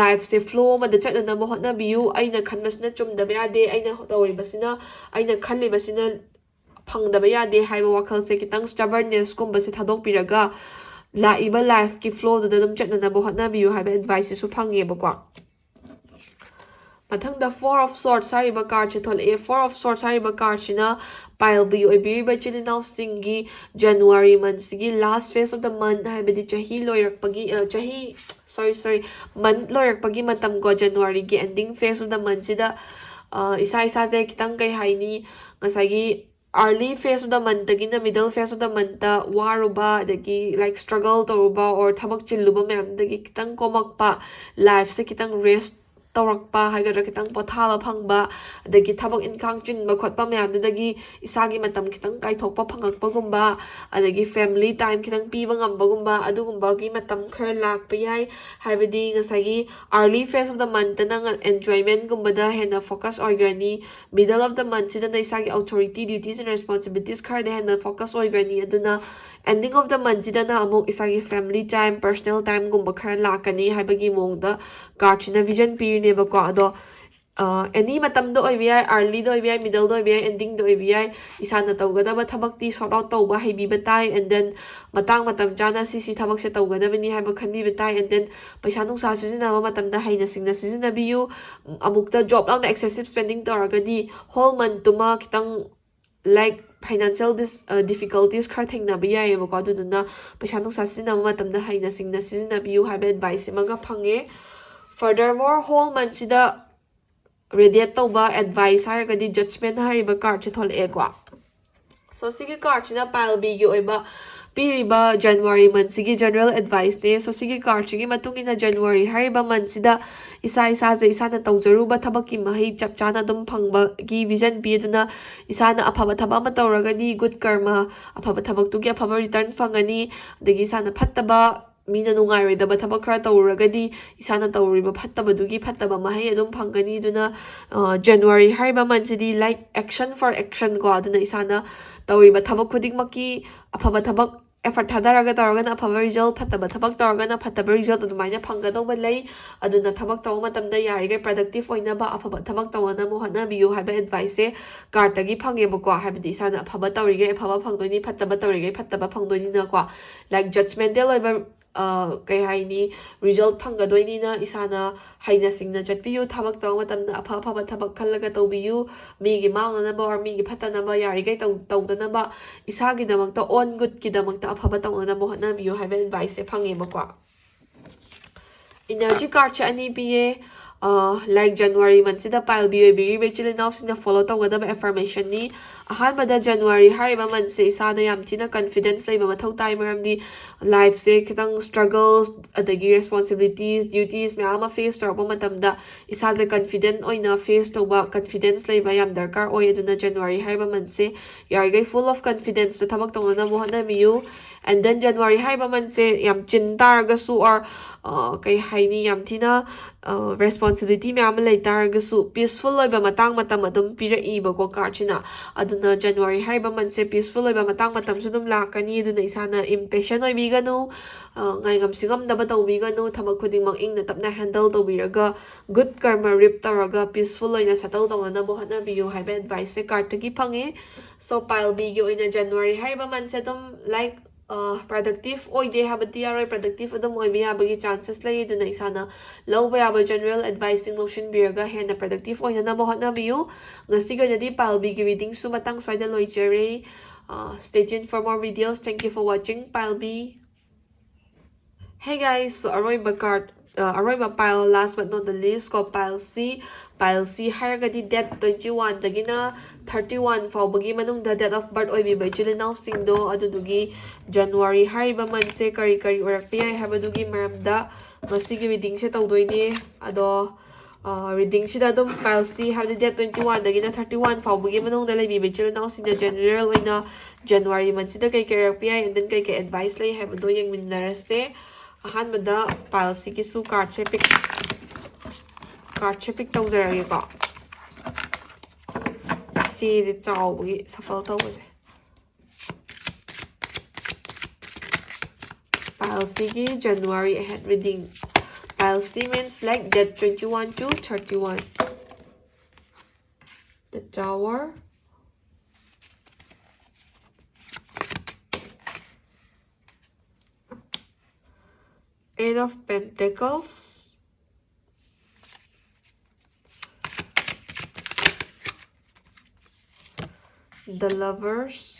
lifeꯁꯦ flow ꯑꯃꯗ ꯆꯠꯅꯅꯕ ꯍꯣꯠꯅꯕꯤꯌꯨ꯫ ꯑꯩꯅ ꯈꯟꯕꯁꯤꯅ ꯆꯨꯝꯗꯕ ꯌꯥꯗꯦ, ꯑꯩꯅ ꯇꯧꯔꯤꯕꯁꯤꯅ, ꯑꯩꯅ ꯈꯜꯂꯤꯕꯁꯤꯅ ꯐꯪꯗꯕ ꯌꯥꯗꯦ ꯍꯥꯏꯕ ꯋꯥꯈꯜꯁꯦ, ꯈꯤꯇꯪ stubbornnessꯀꯨꯝꯕꯁꯦ ꯊꯥꯗꯣꯛꯄꯤꯔꯒ ꯂꯥꯛꯏꯕ lifeꯀꯤ flowꯗꯨꯗ ꯑꯗꯨꯝ ꯆꯠꯅꯅꯕ ꯍꯣꯠꯅꯕꯤꯌꯨ ꯍꯥꯏꯕ adviceꯁꯤꯁꯨ ꯐꯪꯉꯦꯕꯀꯣ꯫ ꯃꯊꯪꯗ Four of Swords ꯍꯥꯏꯔꯤꯕ cardꯁꯦ ꯊꯣꯛꯂꯛꯑꯦ꯫ Four of Swords ꯍꯥꯏꯔꯤꯕ cardꯁꯤꯅ ꯄꯥꯏꯜꯕꯤ ꯑꯣꯏꯕꯤꯔꯤꯕ ꯏꯆꯤꯜ ꯏꯅꯥꯎꯁꯤꯡꯒꯤ January monthꯁꯤꯒꯤ last phase of the month, ꯍꯥꯏꯕꯗꯤ ꯆꯍꯤ ꯂꯣꯏꯔꯛꯄꯒꯤ, ꯑ, ꯆꯍꯤ, sorry, sorry, month ꯂꯣꯏꯔꯛꯄꯒꯤ ꯃꯇꯝꯀꯣ, Januaryꯒꯤ ending phase of the monthꯁꯤꯗ, ꯑ, ꯏꯁꯥ ꯏꯁꯥꯁꯦ ꯈꯤꯇꯪ, ꯀꯩ ꯍꯥꯏꯅꯤ, ꯉꯁꯥꯏꯒꯤ early phase of the monthꯇꯒꯤꯅ middle phase of the monthꯇ ꯋꯥꯔꯨꯕ, ꯑꯗꯒꯤ, like, struggle ꯇꯧꯔꯨꯕ or ꯊꯕꯛ ꯆꯤꯜꯂꯨꯕ ꯃꯌꯥꯝꯗꯒꯤ ꯈꯤꯇꯪ ꯀꯣꯝꯃꯛꯄ, lifeꯁꯦ ꯈꯤꯇꯪ rest ꯇꯧꯔꯛꯄ ꯍꯥꯏꯒꯗ꯭ꯔꯥ, ꯈꯤꯇꯪ ꯄꯣꯊꯥꯕ ꯐꯪꯕ, ꯑꯗꯒꯤ ꯊꯕꯛ ꯏꯟꯈꯥꯡ ꯆꯤꯟꯕ ꯈꯣꯠꯄ ꯃꯌꯥꯝꯗꯨꯗꯒꯤ ꯏꯁꯥꯒꯤ ꯃꯇꯝ ꯈꯤꯇꯪ ꯀꯥꯏꯊꯣꯛꯄ ꯐꯪꯉꯛꯄꯒꯨꯝꯕ, ꯑꯗꯒꯤ family time ꯈꯤꯇꯪ ꯄꯤꯕ ꯉꯝꯕꯒꯨꯝꯕ, ꯑꯗꯨꯒꯨꯝꯕꯒꯤ ꯃꯇꯝ ꯈꯔ ꯂꯥꯛꯄ ꯌꯥꯏ꯫ ꯍꯥꯏꯕꯗꯤ ꯉꯁꯥꯏꯒꯤ early phase of the monthꯇ ꯅꯪ enjoymentꯒꯨꯝꯕꯗ ꯍꯦꯟꯅ focus ꯑꯣꯏꯈ꯭ꯔꯅꯤ, middle of the monthꯁꯤꯗꯅ ꯏꯁꯥꯒꯤ authority, duties and responsibilities ꯈꯔꯗ ꯍꯦꯟꯅ focus ꯑꯣꯏꯈ꯭ꯔꯅꯤ꯫ ꯑꯗꯨꯅ ending of the monthꯁꯤꯗꯅ ꯑꯃꯨꯛ ꯏꯁꯥꯒꯤ family time, personal timeꯒꯨꯝꯕ ꯈꯔ ꯂꯥꯛꯀꯅꯤ ꯍꯥꯏꯕꯒꯤ ꯃꯑꯣꯡꯗ cardꯁꯤꯅ vision ꯄꯤꯔꯤꯅꯦꯕꯀꯣ꯫ ꯑꯗꯣ, ꯑ, any ꯃꯇꯝꯗ ꯑꯣꯏꯕ ꯌꯥꯏ, earlyꯗ ꯑꯣꯏꯕ ꯌꯥꯏ, middleꯗ ꯑꯣꯏꯕ ꯌꯥꯏ, endingꯗ ꯑꯣꯏꯕ ꯌꯥꯏ, ꯏꯁꯥꯅ ꯇꯧꯒꯗꯕ ꯊꯕꯛꯇꯤ sort out ꯇꯧꯕ ꯍꯩꯕꯤꯕ ꯇꯥꯏ, and then ꯃꯇꯥꯡ ꯃꯇꯝ ꯆꯥꯅ ꯁꯤꯁꯤ ꯊꯕꯛꯁꯦ ꯇꯧꯒꯗꯕꯅꯤ ꯍꯥꯏꯕ ꯈꯟꯕꯤꯕ ꯇꯥꯏ, and then ꯄꯩꯁꯥ ꯅꯨꯡꯁꯥ ꯁꯤꯖꯤꯟꯅꯕ ꯃꯇꯝꯗ ꯍꯩꯅ ꯁꯤꯡꯅ ꯁꯤꯖꯤꯟꯅꯕꯤꯌꯨ꯫ ꯑꯃꯨꯛꯇ ꯖꯣꯕ ꯂꯥꯎꯅ excessive spending ꯇꯧꯔꯒꯗꯤ whole monthꯇꯨꯃ ꯈꯤꯇꯪ, like, financial dis-, ꯑ, difficulties ꯈꯔ ꯊꯦꯡꯅꯕ ꯌꯥꯏꯌꯦꯕꯀꯣ꯫ ꯑꯗꯨꯗꯨꯅ ꯄꯩꯁꯥ ꯅꯨꯡꯁꯥ ꯁꯤꯖꯤꯟꯅꯕ ꯃꯇꯝꯗ ꯍꯩꯅ ꯁꯤꯡꯅ ꯁꯤꯖꯤꯟꯅꯕꯤꯌꯨ ꯍꯥꯏꯕ advice ꯑꯃꯒ ꯐꯪꯉꯦ꯫ Furthermore, whole monthꯁꯤꯗ radiate ꯇꯧꯕ advice ꯍꯥꯏꯔꯒꯗꯤ Judgment ꯍꯥꯏꯔꯤꯕ cardꯁꯦ ꯊꯣꯛꯂꯛꯑꯦꯀꯣ꯫ So, ꯁꯤꯒꯤ cardꯁꯤꯅ ꯄꯥꯏꯜꯕꯤꯒꯤ ꯑꯣꯏꯕ ꯄꯤꯔꯤꯕ January monthꯁꯤꯒꯤ general adviceꯅꯦ꯫ So, ꯁꯤꯒꯤ cardꯁꯤꯒꯤ ꯃꯇꯨꯡ ꯏꯟꯅ January ꯍꯥꯏꯔꯤꯕ monthꯁꯤꯗ ꯏꯁꯥ ꯏꯁꯥꯁꯦ ꯏꯁꯥꯅ ꯇꯧꯖꯔꯨꯕ ꯊꯕꯛꯀꯤ ꯃꯍꯩ ꯆꯞ ꯆꯥꯅ ꯑꯗꯨꯝ ꯐꯪꯕꯒꯤ vision ꯄꯤ꯫ ꯑꯗꯨꯅ ꯏꯁꯥꯅ ꯑꯐꯕ ꯊꯕꯛ ꯑꯃ ꯇꯧꯔꯒꯗꯤ good karma, ꯑꯐꯕ ꯊꯕꯛꯇꯨꯒꯤ ꯑꯐꯕ return ꯐꯪꯒꯅꯤ꯫ ꯑꯗꯒꯤ ꯏꯁꯥꯅ ꯐꯠꯇꯕ, ꯃꯤꯅ ꯅꯨꯡꯉꯥꯏꯔꯣꯏꯗꯕ ꯊꯕꯛ ꯈꯔ ꯇꯧꯔꯨꯔꯒꯗꯤ ꯏꯁꯥꯅ ꯇꯧꯔꯤꯕ ꯐꯠꯇꯕꯗꯨꯒꯤ ꯐꯠꯇꯕ ꯃꯍꯩ ꯑꯗꯨꯝ ꯐꯪꯒꯅꯤ꯫ ꯑꯗꯨꯅ, ꯑ, January ꯍꯥꯏꯔꯤꯕ monthꯁꯤꯗꯤ, like, action for action ꯀꯣ, ꯑꯗꯨꯅ ꯏꯁꯥꯅ ꯇꯧꯔꯤꯕ ꯊꯕꯛ ꯈꯨꯗꯤꯡꯃꯛꯀꯤ ꯑꯐꯕ ꯊꯕꯛ effort ꯊꯥꯗꯔꯒ ꯇꯧꯔꯒꯅ ꯑꯐꯕ result, ꯐꯠꯇꯕ ꯊꯕꯛ ꯇꯧꯔꯒꯅ ꯐꯠꯇꯕ result ꯑꯗꯨꯃꯥꯏꯅ ꯐꯪꯒꯗꯧꯕ ꯂꯩ꯫ ꯑꯗꯨꯅ ꯊꯕꯛ ꯇꯧꯕ ꯃꯇꯝꯗ ꯌꯥꯔꯤꯈꯩ productive ꯑꯣꯏꯅꯕ, ꯑꯐꯕ ꯊꯕꯛ ꯇꯧꯅꯅꯕ ꯍꯣꯠꯅꯕꯤꯌꯨ ꯍꯥꯏꯕ adviceꯁꯦ cardꯇꯒꯤ ꯐꯪꯉꯦꯕꯀꯣ꯫ ꯍꯥꯏꯕꯗꯤ ꯏꯁꯥꯅ ꯑꯐꯕ ꯇꯧꯔꯤꯈꯩ ꯑꯐꯕ ꯐꯪꯗꯣꯏꯅꯤ, ꯐꯠꯇꯕ ꯇꯧꯔꯤꯈꯩ ꯐꯠꯇꯕ ꯐꯪꯗꯣꯏꯅꯤꯅꯀꯣ꯫ Like, judgmental ꯑꯣꯏꯕ ꯀꯩ ꯍꯥꯏꯅꯤ, ꯔꯤꯖꯜꯠ ꯐꯪꯒꯗꯣꯏꯅꯤꯅ ꯏꯁꯥꯅ ꯍꯩꯅ ꯁꯤꯡꯅ ꯆꯠꯄꯤꯌꯨ꯫ ꯊꯕꯛ ꯇꯧꯕ ꯃꯇꯝꯗ ꯑꯐ ꯑꯐꯕ ꯊꯕꯛ ꯈꯜꯂꯒ ꯇꯧꯕꯤꯌꯨ꯫ ꯃꯤꯒꯤ ꯃꯥꯡꯅꯅꯕ or ꯃꯤꯒꯤ ꯐꯠꯇꯅꯕ ꯌꯥꯔꯤꯈꯩ ꯇꯧ ꯇꯧꯗꯅꯕ, ꯏꯁꯥꯒꯤꯗꯃꯛꯇ, own goodꯀꯤꯗꯃꯛꯇ ꯑꯐꯕ ꯇꯧꯅꯅꯕ ꯍꯣꯠꯅꯕꯤꯌꯨ ꯍꯥꯏꯕ adviceꯁꯦ ꯐꯪꯉꯦꯕꯀꯣ꯫ Energy cardꯁꯦ ꯑꯅꯤ ꯄꯤꯌꯦ꯫ Like January monthꯁꯤꯗ pile B ꯑꯣꯏꯕꯤꯔꯤꯕ ꯏꯆꯤꯜ ꯏꯅꯥꯎꯁꯤꯡꯅ follow ꯇꯧꯒꯗꯕ affirmationꯅꯤ꯫ ꯑꯍꯥꯟꯕꯗ, January ꯍꯥꯏꯔꯤꯕ monthꯁꯦ ꯏꯁꯥꯗ ꯌꯥꯝ ꯊꯤꯅ confidence ꯂꯩꯕ ꯃꯊꯧ ꯇꯥꯏ, ꯃꯔꯝꯗꯤ lifeꯁꯦ ꯈꯤꯇꯪ struggles, ꯑꯗꯒꯤ responsibilities, duties ꯃꯌꯥꯝ ꯑꯃ face ꯇꯧꯔꯛꯄ ꯃꯇꯝꯗ ꯏꯁꯥꯁꯦ confident ꯑꯣꯏꯅ face ꯇꯧꯕ, confidence ꯂꯩꯕ ꯌꯥꯝ ꯗꯔꯀꯥꯔ ꯑꯣꯏ꯫ ꯑꯗꯨꯅ January ꯍꯥꯏꯔꯤꯕ monthꯁꯦ ꯌꯥꯔꯤꯈꯩ full of confidenceꯇ ꯊꯕꯛ ꯇꯧꯅꯅꯕ ꯍꯣꯠꯅꯕꯤꯌꯨ꯫ And then January ꯍꯥꯏꯔꯤꯕ monthꯁꯦ ꯌꯥꯝ ꯆꯤꯟ ꯇꯥꯔꯒꯁꯨ, or ꯀꯩ ꯍꯥꯏꯅꯤ, ꯌꯥꯝ ꯊꯤꯅ responsibility ꯃꯌꯥꯝ ꯑꯃ ꯂꯩ ꯇꯥꯔꯒꯁꯨ, peaceful ꯑꯣꯏꯕ ꯃꯇꯥꯡ ꯃꯇꯝ ꯑꯗꯨꯝ ꯄꯤꯔꯛꯏꯕꯀꯣ cardꯁꯤꯅ꯫ ꯑꯗꯨꯅ January ꯍꯥꯏꯔꯤꯕ monthꯁꯦ peaceful ꯑꯣꯏꯕ ꯃꯇꯥꯡ ꯃꯇꯝꯁꯨ ꯑꯗꯨꯝ ꯂꯥꯛꯀꯅꯤ꯫ ꯑꯗꯨꯅ ꯏꯁꯥꯅ impatient ꯑꯣꯏꯕꯤꯒꯅꯨ, ꯉꯥꯏꯉꯝ ꯁꯤꯉꯝꯗꯕ ꯇꯧꯕꯤꯒꯅꯨ꯫ ꯊꯕꯛ ꯈꯨꯗꯤꯡꯃꯛ ꯏꯪꯅ ꯇꯞꯅ handle ꯇꯧꯕꯤꯔꯒ, good karma reap ꯇꯧꯔꯒ, peaceful ꯑꯣꯏꯅ settle ꯇꯧꯅꯅꯕ ꯍꯣꯠꯅꯕꯤꯌꯨ ꯍꯥꯏꯕ adviceꯁꯦ cardꯇꯒꯤ ꯐꯪꯉꯦ꯫ So, pile Bꯒꯤ ꯑꯣꯏꯅ January ꯍꯥꯏꯔꯤꯕ monthꯁꯦ ꯑꯗꯨꯝ, like, productive ꯑꯣꯏꯗꯦ ꯍꯥꯏꯕꯗꯤ ꯌꯥꯔꯣꯏ, productive ꯑꯗꯨꯝ ꯑꯣꯏꯕ ꯌꯥꯕꯒꯤ chances ꯂꯩ꯫ ꯑꯗꯨꯅ ꯏꯁꯥꯅ ꯂꯧꯕ ꯌꯥꯕ general adviceꯁꯤꯡ ꯂꯧꯁꯤꯟꯕꯤꯔꯒ ꯍꯦꯟꯅ productive ꯑꯣꯏꯅꯅꯕ ꯍꯣꯠꯅꯕꯤꯌꯨ꯫ ꯉꯁꯤꯒꯤ ꯑꯣꯏꯅꯗꯤ pile Bꯒꯤ readingꯁꯨ ꯃꯇꯥꯡ ꯁ꯭ꯋꯥꯏꯗ ꯂꯣꯏꯖꯔꯦ꯫ Stay tuned for more videos. Thank you for watching, pile B. Hey guys, so ꯑꯔꯣꯏꯕ card, ꯑꯔꯣꯏꯕ pile, last but not the least ꯀꯣ, pile C꯫ Pile C ꯍꯥꯏꯔꯒꯗꯤ date twenty oneꯗꯒꯤꯅ thirty one ꯐꯥꯎꯕꯒꯤ ꯃꯅꯨꯡꯗ date of birth ꯑꯣꯏꯕꯤꯕ ꯏꯆꯤꯜ ꯏꯅꯥꯎꯁꯤꯡꯗꯣ, ꯑꯗꯨꯗꯨꯒꯤ January ꯍꯥꯏꯔꯤꯕ monthꯁꯦ ꯀꯔꯤ ꯀꯔꯤ ꯑꯣꯏꯔꯛꯄ ꯌꯥꯏ ꯍꯥꯏꯕꯗꯨꯒꯤ ꯃꯔꯝꯗ ꯉꯁꯤꯒꯤ readingꯁꯦ ꯇꯧꯗꯣꯏꯅꯦ꯫ ꯑꯗꯣ readingꯁꯤꯗ ꯑꯗꯨꯝ pile C ꯍꯥꯏꯕꯗꯤ date twenty oneꯗꯒꯤꯅ thirty one ꯐꯥꯎꯕꯒꯤ ꯃꯅꯨꯡꯗ ꯂꯩꯕꯤꯕ ꯏꯆꯤꯜ ꯏꯅꯥꯎꯁꯤꯡꯗ general ꯑꯣꯏꯅ January monthꯁꯤꯗ ꯀꯩ ꯀꯩ ꯑꯣꯏꯔꯛꯄ ꯌꯥꯏ, and then ꯀꯩ ꯀꯩ advice ꯂꯩ ꯍꯥꯏꯕꯗꯣ ꯌꯦꯡꯃꯤꯟꯅꯔꯁꯦ꯫ ꯑꯍꯥꯟꯕꯗ pile Cꯒꯤꯁꯨ cardꯁꯦ pick, cardꯁꯦ pick ꯇꯧꯖꯔꯒꯦꯀꯣ꯫ ꯆꯦꯁꯦ ꯆꯥꯎꯕꯒꯤ shuffle ꯇꯧꯕꯁꯦ꯫ Pile Cꯒꯤ January ahead reading. Pile C means, like, date twenty one to thirty one. The Tower. Eight of Pentacles, The Lovers,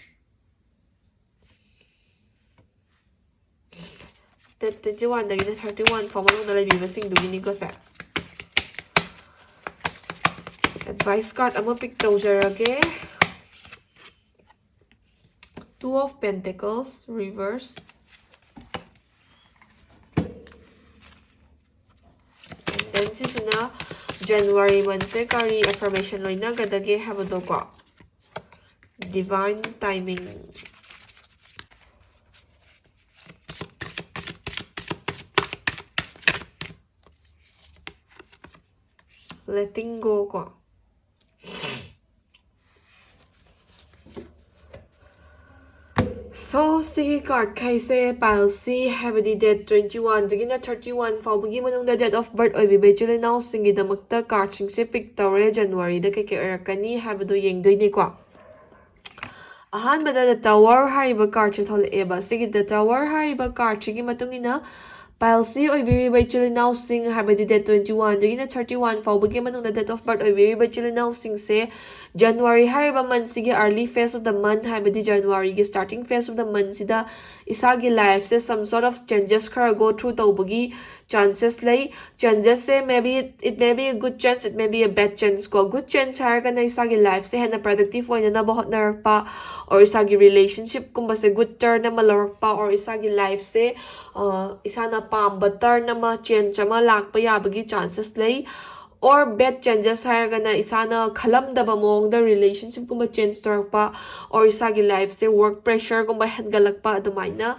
date twenty one ꯗꯒꯤꯅ thirty one ꯐꯥꯎ ꯃꯅꯨꯡꯗ ꯂꯩꯕꯤꯕꯁꯤꯡꯗꯨꯒꯤꯅꯤꯀꯣ ꯁꯦ꯫ Advice card ꯑꯃ pick ꯇꯧꯖꯔꯒꯦ꯫ Two of Pentacles reverse, and then ꯁꯤꯁꯤꯅ January monthꯁꯦ ꯀꯔꯤ affirmation ꯂꯣꯏꯅꯒꯗꯒꯦ ꯍꯥꯏꯕꯗꯣꯀꯣ꯫ Divine timing, letting go ꯀꯣ꯫ So ꯁꯤꯒꯤ card ꯈꯩꯁꯦ pile C, ꯍꯥꯏꯕꯗꯤ date twenty one ꯗꯒꯤꯅ thirty one ꯐꯥꯎꯕꯒꯤ ꯃꯅꯨꯡꯗ date of birth ꯑꯣꯏꯕꯤꯕ ꯏꯆꯤꯜ ꯏꯅꯥꯎꯁꯤꯡꯒꯤꯗꯃꯛꯇ cardꯁꯤꯡꯁꯦ pick ꯇꯧꯔꯦ꯫ Januaryꯗ ꯀꯩꯀꯩ ꯑꯣꯏꯔꯛꯀꯅꯤ ꯍꯥꯏꯕꯗꯣ ꯌꯦꯡꯗꯣꯏꯅꯦꯀꯣ꯫ ꯑꯍꯥꯟꯕꯗ The Tower ꯍꯥꯏꯔꯤꯕ cardꯁꯦ ꯊꯣꯛꯂꯛꯑꯦꯕ꯫ ꯁꯤꯒꯤ The Tower ꯍꯥꯏꯔꯤꯕ cardꯁꯤꯒꯤ ꯃꯇꯨꯡ ꯏꯟꯅ pile C ꯑꯣꯏꯕꯤꯔꯤꯕ ꯏꯆꯤꯜ ꯏꯅꯥꯎꯁꯤꯡ, ꯍꯥꯏꯕꯗꯤ date twenty one ꯗꯒꯤꯅ thirty one ꯐꯥꯎꯕꯒꯤ ꯃꯅꯨꯡꯗ date of birth ꯑꯣꯏꯕꯤꯔꯤꯕ ꯏꯆꯤꯜ ꯏꯅꯥꯎꯁꯤꯡꯁꯦ January ꯍꯥꯏꯔꯤꯕ monthꯁꯤꯒꯤ early phase of the month, ꯍꯥꯏꯕꯗꯤ Januaryꯒꯤ starting phase of the monthꯁꯤꯗ ꯏꯁꯥꯒꯤ lifeꯁꯦ some sort of changes ꯈꯔ go through ꯇꯧꯕꯒꯤ chances ꯂꯩ꯫ Changesꯁꯦ maybe it may be a good change, it may be a bad change ꯀꯣ꯫ Good change ꯍꯥꯏꯔꯒꯅ ꯏꯁꯥꯒꯤ lifeꯁꯦ ꯍꯦꯟꯅ productive ꯑꯣꯏꯅꯅꯕ ꯍꯣꯠꯅꯔꯛꯄ, or ꯏꯁꯥꯒꯤ relationshipꯀꯨꯝꯕꯁꯦ good turn ꯑꯃ ꯂꯧꯔꯛꯄ, or ꯏꯁꯥꯒꯤ lifeꯁꯦ, ꯑ, ꯏꯁꯥꯅ ꯄꯥꯝꯕ turn ꯑꯃ, change ꯑꯃ ꯂꯥꯛꯄ ꯌꯥꯕꯒꯤ chances ꯂꯩ꯫ Or bad changes ꯍꯥꯏꯔꯒꯅ ꯏꯁꯥꯅ ꯈꯜꯂꯝꯗꯕ ꯃꯑꯣꯡꯗ relationshipꯀꯨꯝꯕ change ꯇꯧꯔꯛꯄ, or ꯏꯁꯥꯒꯤ lifeꯁꯦ work pressureꯒꯨꯝꯕ ꯍꯦꯟꯒꯠꯂꯛꯄ, ꯑꯗꯨꯃꯥꯏꯅ,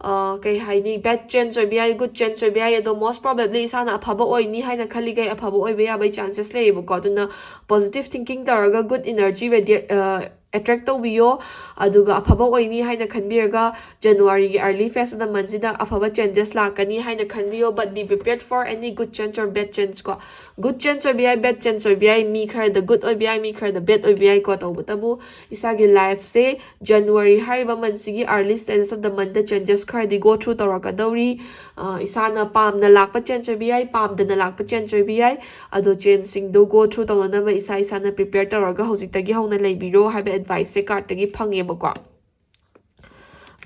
ꯑ, ꯀꯩ ꯍꯥꯏꯅꯤ, bad change ꯑꯣꯏꯕ ꯌꯥꯏ, good change ꯑꯣꯏꯕ ꯌꯥꯏ, ꯑꯗꯣ most probably ꯏꯁꯥꯅ ꯑꯐꯕ ꯑꯣꯏꯅꯤ ꯍꯥꯏꯅ ꯈꯜꯂꯤꯈꯩ ꯑꯐꯕ ꯑꯣꯏꯕ ꯌꯥꯕꯒꯤ chances ꯂꯩꯌꯦꯕꯀꯣ꯫ ꯑꯗꯨꯅ positive thinking ꯇꯧꯔꯒ good energy radi-, ꯑ, attract ꯇꯧꯕꯤꯌꯣ꯫ ꯑꯗꯨꯒ ꯑꯐꯕ ꯑꯣꯏꯅꯤ ꯍꯥꯏꯅ ꯈꯟꯕꯤꯔꯒ January ꯒꯤ early phase of the month ꯁꯤꯗ ꯑꯐꯕ changes ꯂꯥꯛꯀꯅꯤ ꯍꯥꯏꯅ ꯈꯟꯕꯤꯌꯣ, but be prepared for any good change or bad change ꯀꯣ꯫ Good change ꯑꯣꯏꯕ ꯌꯥꯏ, bad change ꯑꯣꯏꯕ ꯌꯥꯏ, ꯃꯤ ꯈꯔꯗ good ꯑꯣꯏꯕ ꯌꯥꯏ, ꯃꯤ ꯈꯔꯗ bad ꯑꯣꯏꯕ ꯌꯥꯏꯀꯣ꯫ ꯇꯧꯕꯇꯕꯨ ꯏꯁꯥꯒꯤ life ꯁꯦ January ꯍꯥꯏꯔꯤꯕ month ꯁꯤꯒꯤ early stages of the month ꯇ changes ꯈꯔꯗꯤ go through ꯇꯧꯔꯛꯀꯗꯧꯔꯤ꯫ ꯑ, ꯏꯁꯥꯅ ꯄꯥꯝꯅ ꯂꯥꯛꯄ change ꯑꯣꯏꯕ ꯌꯥꯏ, ꯄꯥꯝꯗꯅ ꯂꯥꯛꯄ change ꯑꯣꯏꯕ ꯌꯥꯏ꯫ ꯑꯗꯣ change ꯁꯤꯡꯗꯣ go through ꯇꯧꯅꯅꯕ ꯏꯁꯥ ꯏꯁꯥꯅ prepare ꯇꯧꯔꯒ ꯍꯧꯖꯤꯛꯇꯒꯤ ꯍꯧꯅ ꯂꯩꯕꯤꯔꯣ ꯍꯥꯏꯕ advice ꯁꯦ card ꯇꯒꯤ ꯐꯪꯉꯦꯕꯀꯣ꯫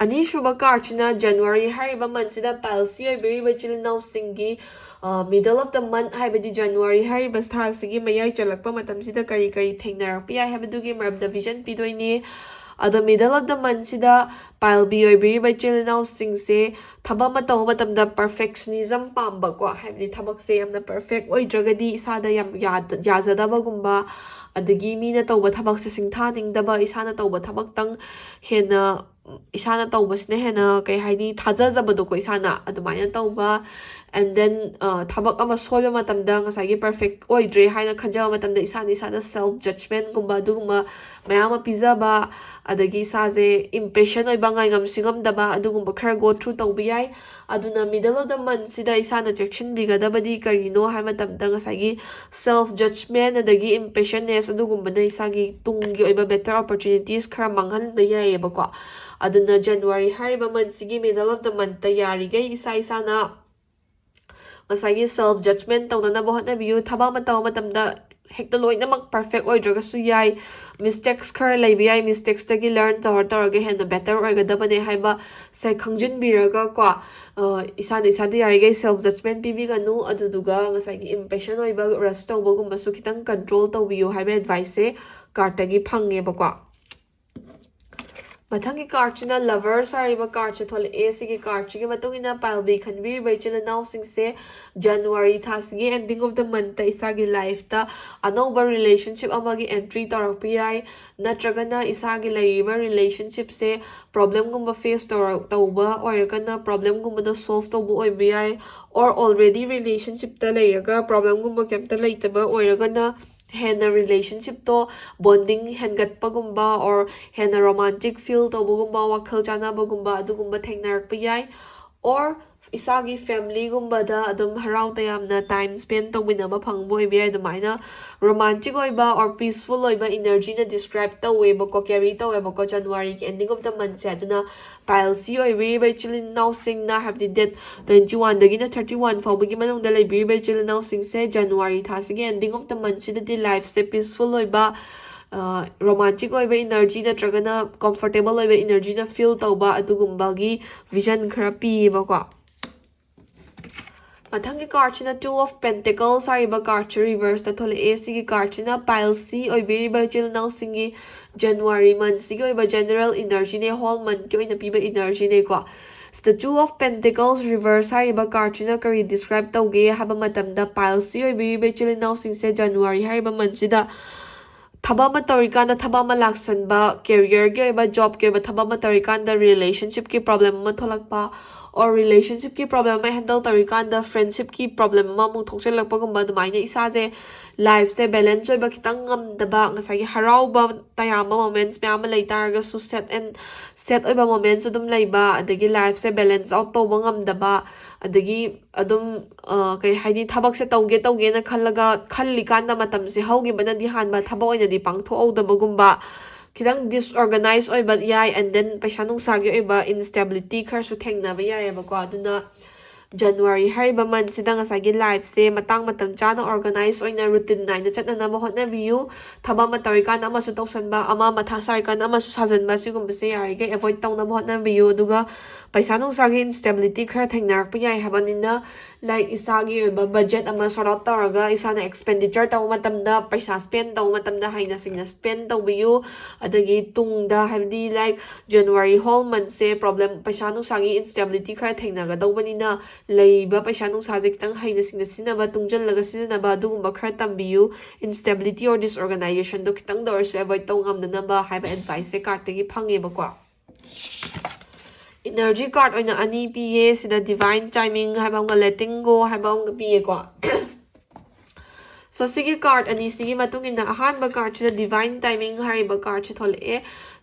ꯑꯅꯤꯁꯨꯕ card ꯁꯤꯅ January ꯍꯥꯏꯔꯤꯕ month ꯁꯤꯗ Pisces ꯑꯣꯏꯕꯤꯔꯤꯕ ꯏꯆꯤꯜ ꯏꯅꯥꯎꯁꯤꯡꯒꯤ, ꯑ, middle of the month ꯍꯥꯏꯕꯗꯤ January ꯍꯥꯏꯔꯤꯕ ꯊꯥꯁꯤꯒꯤ ꯃꯌꯥꯏ ꯆꯜꯂꯛꯄ ꯃꯇꯝꯁꯤꯗ ꯀꯔꯤ ꯀꯔꯤ ꯊꯦꯡꯅꯔꯛꯄ ꯌꯥꯏ ꯍꯥꯏꯕꯗꯨꯒꯤ ꯃꯔꯝꯗ vision ꯄꯤꯗꯣꯏꯅꯤ꯫ ꯑꯗꯣ middle of the month ꯁꯤꯗ Pisces ꯑꯣꯏꯕꯤꯔꯤꯕ ꯏꯆꯤꯜ ꯏꯅꯥꯎꯁꯤꯡꯁꯦ ꯊꯕꯛ ꯑꯃ ꯇꯧꯕ ꯃꯇꯝꯗ perfectionism ꯄꯥꯝꯕꯀꯣ, ꯍꯥꯏꯕꯗꯤ ꯊꯕꯛꯁꯦ ꯌꯥꯝꯅ perfect ꯑꯣꯏꯗ꯭ꯔꯒꯗꯤ ꯏꯁꯥꯗ ꯌꯥꯝ ꯌꯥꯗ-, ꯌꯥꯖꯗꯕꯒꯨꯝꯕ, ꯑꯗꯒꯤ ꯃꯤꯅ ꯇꯧꯕ ꯊꯕꯛꯁꯦ ꯁꯤꯡꯊꯥꯅꯤꯡꯗꯕ, ꯏꯁꯥꯅ ꯇꯧꯕ ꯊꯕꯛꯇꯪ ꯍꯦꯟꯅ, ꯏꯁꯥꯅ ꯇꯧꯕꯁꯤꯅ ꯍꯦꯟꯅ, ꯀꯩ ꯍꯥꯏꯅꯤ, ꯊꯥꯖꯖꯕꯗꯣꯀꯣ ꯏꯁꯥꯅ, ꯑꯗꯨꯃꯥꯏꯅ ꯇꯧꯕ꯫ And then, ꯑ, ꯊꯕꯛ ꯑꯃ ꯁꯣꯏꯕ ꯃꯇꯝꯗ ꯉꯁꯥꯏꯒꯤ perfect ꯑꯣꯏꯗ꯭ꯔꯦ ꯍꯥꯏꯅ ꯈꯟꯖꯕ ꯃꯇꯝꯗ ꯏꯁꯥꯅ ꯏꯁꯥꯗ self judgment ꯀꯨꯝꯕ ꯑꯗꯨꯒꯨꯝꯕ ꯃꯌꯥꯝ ꯑꯃ ꯄꯤꯖꯕ, ꯑꯗꯒꯤ ꯏꯁꯥꯁꯦ impatient ꯑꯣꯏꯕ, ꯉꯥꯏꯉꯝ ꯁꯤꯉꯝꯗꯕ, ꯑꯗꯨꯒꯨꯝꯕ ꯈꯔ go through ꯇꯧꯕ ꯌꯥꯏ꯫ ꯑꯗꯨꯅ middle of the month ꯁꯤꯗ ꯏꯁꯥꯅ ꯆꯦꯛꯁꯤꯟꯕꯤꯒꯗꯕꯗꯤ ꯀꯔꯤꯅꯣ ꯍꯥꯏꯕ ꯃꯇꯝꯗ ꯉꯁꯥꯏꯒꯤ self judgment ꯑꯗꯒꯤ impatientness ꯑꯗꯨꯒꯨꯝꯕꯅ ꯏꯁꯥꯒꯤ ꯇꯨꯡꯒꯤ ꯑꯣꯏꯕ better opportunities ꯈꯔ ꯃꯥꯡꯍꯟꯕ ꯌꯥꯏꯌꯦꯕꯀꯣ꯫ ꯑꯗꯨꯅ January ꯍꯥꯏꯔꯤꯕ month ꯁꯤꯒꯤ middle of the month ꯇ ꯌꯥꯔꯤꯈꯩ ꯏꯁꯥ ꯏꯁꯥꯅ ꯉꯁꯥꯏꯒꯤ self judgment ꯇꯧꯗꯅꯕ ꯍꯣꯠꯅꯕꯤꯌꯨ꯫ ꯊꯕꯛ ꯑꯃ ꯇꯧꯕ ꯃꯇꯝꯗ ꯍꯦꯛꯇ ꯂꯣꯏꯅꯃꯛ perfect ꯑꯣꯏꯗ꯭ꯔꯒꯁꯨ ꯌꯥꯏ, mistakes ꯈꯔ ꯂꯩꯕ ꯌꯥꯏ, mistakes ꯇꯒꯤ learn ꯇꯧꯔ ꯇꯧꯔꯒ ꯍꯦꯟꯅ better ꯑꯣꯏꯒꯗꯕꯅꯦ ꯍꯥꯏꯕ ꯁꯦ ꯈꯪꯖꯤꯟꯕꯤꯔꯒ ꯀꯣ, ꯑ, ꯏꯁꯥꯅ ꯏꯁꯥꯗ ꯌꯥꯔꯤꯈꯩ self judgment ꯄꯤꯕꯤꯒꯅꯨ, ꯑꯗꯨꯗꯨꯒ ꯉꯁꯥꯏꯒꯤ impatient ꯑꯣꯏꯕ, rush ꯇꯧꯕꯒꯨꯝꯕꯁꯨ ꯈꯤꯇꯪ control ꯇꯧꯕꯤꯌꯨ ꯍꯥꯏꯕ advice ꯁꯦ card ꯇꯒꯤ ꯐꯪꯉꯦꯕꯀꯣ꯫ ꯃꯊꯪꯒꯤ card ꯁꯤꯅ Lovers ꯍꯥꯏꯔꯤꯕ card ꯁꯦ ꯊꯣꯛꯂꯛꯑꯦ꯫ ꯁꯤꯒꯤ card ꯁꯤꯒꯤ ꯃꯇꯨꯡ ꯏꯟꯅ Pisces ꯈꯟꯕꯤꯔꯤꯕ ꯏꯆꯤꯜ ꯏꯅꯥꯎꯁꯤꯡꯁꯦ January ꯊꯥꯁꯤꯒꯤ ending of the month ꯇ ꯏꯁꯥꯒꯤ life ꯇ ꯑꯅꯧꯕ relationship ꯑꯃꯒꯤ entry ꯇꯧꯔꯛꯄ ꯌꯥꯏ, ꯅꯠꯇ꯭ꯔꯒꯅ ꯏꯁꯥꯒꯤ ꯂꯩꯔꯤꯕ relationship ꯁꯦ problem ꯒꯨꯝꯕ face ꯇꯧꯔ-, ꯇꯧꯕ ꯑꯣꯏꯔꯒꯅ problem ꯒꯨꯝꯕꯗꯣ solve ꯇꯧꯕ ꯑꯣꯏꯕ ꯌꯥꯏ, or already relationship ꯇ ꯂꯩꯔꯒ problem ꯒꯨꯝꯕ ꯀꯩꯝꯇ ꯂꯩꯇꯕ ꯑꯣꯏꯔꯒꯅ ꯍꯦꯟꯅ relationship ꯇꯣ bonding ꯍꯦꯟꯒꯠꯄꯒꯨꯝꯕ or ꯍꯦꯟꯅ romantic feel ꯇꯧꯕꯒꯨꯝꯕ, ꯋꯥꯈꯜ ꯆꯥꯟꯅꯕꯒꯨꯝꯕ ꯑꯗꯨꯒꯨꯝꯕ ꯊꯦꯡꯅꯔꯛꯄ ꯌꯥꯏ꯫ Or ꯏꯁꯥꯒꯤ family ꯒꯨꯝꯕꯗ ꯑꯗꯨꯝ ꯍꯔꯥꯎ ꯇꯌꯥꯝꯅ time spend ꯇꯧꯃꯤꯟꯅꯕ ꯐꯪꯕ ꯑꯣꯏꯕ ꯌꯥꯏ꯫ ꯑꯗꯨꯃꯥꯏꯅ romantic ꯑꯣꯏꯕ or peaceful ꯑꯣꯏꯕ energy ꯅ describe ꯇꯧꯋꯦꯕꯀꯣ, carry ꯇꯧꯋꯦꯕꯀꯣ꯫ January ꯒꯤ ending of the month ꯁꯦ ꯑꯗꯨꯅ Pile C ꯑꯣꯏꯕꯤꯔꯤꯕ ꯏꯆꯤꯜ ꯏꯅꯥꯎꯁꯤꯡꯅ, ꯍꯥꯏꯕꯗꯤ date twenty one ꯗꯒꯤꯅ thirty one ꯐꯥꯎꯕꯒꯤ ꯃꯅꯨꯡꯗ ꯂꯩꯕꯤꯔꯤꯕ ꯏꯆꯤꯜ ꯏꯅꯥꯎꯁꯤꯡꯁꯦ, January ꯊꯥꯁꯤꯒꯤ ending of the month ꯁꯤꯗꯗꯤ life ꯁꯦ peaceful ꯑꯣꯏꯕ, romantic ꯑꯣꯏꯕ energy ꯅꯠꯇ꯭ꯔꯒꯅ comfortable ꯑꯣꯏꯕ energy ꯅ feel ꯇꯧꯕ ꯑꯗꯨꯒꯨꯝꯕꯒꯤ vision ꯈꯔ ꯄꯤꯌꯦꯕꯀꯣ꯫ ꯃꯊꯪꯒꯤ card ꯁꯤꯅ Two of Pentacles ꯍꯥꯏꯔꯤꯕ card ꯁꯦ reverse ꯇ ꯊꯣꯛꯂꯛꯑꯦ꯫ ꯁꯤꯒꯤ card ꯁꯤꯅ Pile C ꯑꯣꯏꯕꯤꯔꯤꯕ ꯏꯆꯤꯜ ꯏꯅꯥꯎꯁꯤꯡꯒꯤ January month ꯁꯤꯒꯤ ꯑꯣꯏꯕ general energy ꯅꯦ, whole month ꯀꯤ ꯑꯣꯏꯅ ꯄꯤꯕ energy ꯅꯦꯀꯣ꯫ ꯁꯤꯗ Two of Pentacles reverse ꯍꯥꯏꯔꯤꯕ card ꯁꯤꯅ ꯀꯔꯤ describe ꯇꯧꯒꯦ ꯍꯥꯏꯕ ꯃꯇꯝꯗ, Pile C ꯑꯣꯏꯕꯤꯔꯤꯕ ꯏꯆꯤꯜ ꯏꯅꯥꯎꯁꯤꯡꯁꯦ January ꯍꯥꯏꯔꯤꯕ month ꯁꯤꯗ ꯊꯕꯛ ꯑꯃ ꯇꯧꯔꯤꯀꯥꯟꯗ ꯊꯕꯛ ꯑꯃ ꯂꯥꯛꯁꯟꯕ, career ꯒꯤ ꯑꯣꯏꯕ, job ꯀꯤ ꯑꯣꯏꯕ ꯊꯕꯛ ꯑꯃ ꯇꯧꯔꯤꯀꯥꯟꯗ relationship ꯀꯤ problem ꯑꯃ ꯊꯣꯛꯂꯛꯄ, or relationship ꯀꯤ problem ꯑꯃ handle ꯇꯧꯔꯤꯀꯥꯟꯗ friendship ꯀꯤ problem ꯑꯃ ꯑꯃꯨꯛ ꯊꯣꯛꯆꯜꯂꯛꯄꯒꯨꯝꯕ, ꯑꯗꯨꯃꯥꯏꯅ ꯏꯁꯥꯁꯦ life ꯁꯦ balance ꯑꯣꯏꯕ ꯈꯤꯇꯪ ꯉꯝꯗꯕ, ꯉꯁꯥꯏꯒꯤ ꯍꯔꯥꯎꯕ ꯇꯌꯥꯝꯕ moments ꯃꯌꯥꯝ ꯑꯃ ꯂꯩ ꯇꯥꯔꯒꯁꯨ sad and sad ꯑꯣꯏꯕ moments ꯑꯗꯨꯝ ꯂꯩꯕ, ꯑꯗꯒꯤ life ꯁꯦ balance out ꯇꯧꯕ ꯉꯝꯗꯕ, ꯑꯗꯒꯤ ꯑꯗꯨꯝ ꯀꯩ ꯍꯥꯏꯅꯤ, ꯊꯕꯛꯁꯦ ꯇꯧꯒꯦ ꯇꯧꯒꯦꯅ ꯈꯜꯂꯒ ꯈꯜꯂꯤꯀꯥꯟꯗ ꯃꯇꯝꯁꯦ ꯍꯧꯈꯤꯕꯅꯗꯤ ꯍꯥꯟꯕ, ꯊꯕꯛ ꯑꯣꯏꯅꯗꯤ ꯄꯥꯡꯊꯣꯛꯍꯧꯗꯕꯒꯨꯝꯕ, ꯈꯤꯇꯪ disorganize ꯑꯣꯏꯕ ꯌꯥꯏ꯫ And then ꯄꯩꯁꯥ ꯅꯨꯡꯁꯥꯒꯤ ꯑꯣꯏꯕ instability ꯈꯔꯁꯨ ꯊꯦꯡꯅꯕ ꯌꯥꯏꯑꯕꯀꯣ꯫ ꯑꯗꯨꯅ January ꯍꯥꯏꯔꯤꯕ month ꯁꯤꯗ ꯉꯁꯥꯏꯒꯤ life ꯁꯦ ꯃꯇꯥꯡ ꯃꯇꯝ ꯆꯥꯅ organize ꯑꯣꯏꯅ routine ꯅꯥꯏꯅ ꯆꯠꯅꯅꯕ ꯍꯣꯠꯅꯕꯤꯌꯨ꯫ ꯊꯕꯛ ꯑꯃ ꯇꯧꯔꯤꯀꯥꯟꯗ ꯑꯃꯁꯨ ꯇꯧꯁꯟꯕ, ꯑꯃ ꯃꯊꯥ ꯁꯥꯔꯤꯀꯥꯟꯗ ꯑꯃꯁꯨ ꯁꯥꯖꯟꯕ, ꯁꯤꯒꯨꯝꯕꯁꯦ ꯌꯥꯔꯤꯈꯩ avoid ꯇꯧꯅꯕ ꯍꯣꯠꯅꯕꯤꯌꯨ꯫ ꯑꯗꯨꯒ ꯄꯩꯁꯥ ꯅꯨꯡꯁꯥꯒꯤ instability ꯈꯔ ꯊꯦꯡꯅꯔꯛꯄ ꯌꯥꯏ ꯍꯥꯏꯕꯅꯤꯅ, like, ꯏꯁꯥꯒꯤ ꯑꯣꯏꯕ budget ꯑꯃ sort out ꯇꯧꯔꯒ ꯏꯁꯥꯅ expenditure ꯇꯧꯕ ꯃꯇꯝꯗ, ꯄꯩꯁꯥ spend ꯇꯧꯕ ꯃꯇꯝꯗ ꯍꯩꯅ ꯁꯤꯡꯅ spend ꯇꯧꯕꯤꯌꯨ꯫ ꯑꯗꯒꯤ ꯇꯨꯡꯗ, ꯍꯥꯏꯕꯗꯤ, like, January whole month ꯁꯦ problem, ꯄꯩꯁꯥ ꯅꯨꯡꯁꯥꯒꯤ instability ꯈꯔ ꯊꯦꯡꯅꯒꯗꯧꯕꯅꯤꯅ, ꯂꯩꯔꯤꯕ ꯄꯩꯁꯥ ꯅꯨꯡꯁꯥꯁꯦ ꯈꯤꯇꯪ ꯍꯩꯅ ꯁꯤꯡꯅ ꯁꯤꯖꯤꯟꯅꯕ, ꯇꯨꯡꯁꯤꯜꯂꯒ ꯁꯤꯖꯤꯟꯅꯕ, ꯑꯗꯨꯒꯨꯝꯕ ꯈꯔ ꯇꯝꯕꯤꯌꯨ꯫ Instability or disorganization ꯗꯣ ꯈꯤꯇꯪꯗ ꯑꯣꯏꯔꯁꯨ avoid ꯇꯧ ꯉꯝꯅꯅꯕ ꯍꯥꯏꯕ advice ꯁꯦ card ꯇꯒꯤ ꯐꯪꯉꯦꯕꯀꯣ꯫ Energy card ꯑꯣꯏꯅ ꯑꯅꯤ ꯄꯤꯌꯦ꯫ ꯁꯤꯗ divine timing ꯍꯥꯏꯕ ꯑꯃꯒ letting go ꯍꯥꯏꯕ ꯑꯃꯒ ꯄꯤꯌꯦꯀꯣ꯫ So ꯁꯤꯒꯤ card ꯑꯅꯤꯁꯤꯒꯤ ꯃꯇꯨꯡ ꯏꯟꯅ ꯑꯍꯥꯟꯕ cardꯁꯤꯗ Divine Timing ꯍꯥꯏꯔꯤꯕ cardꯁꯦ ꯊꯣꯛꯂꯛꯑꯦ꯫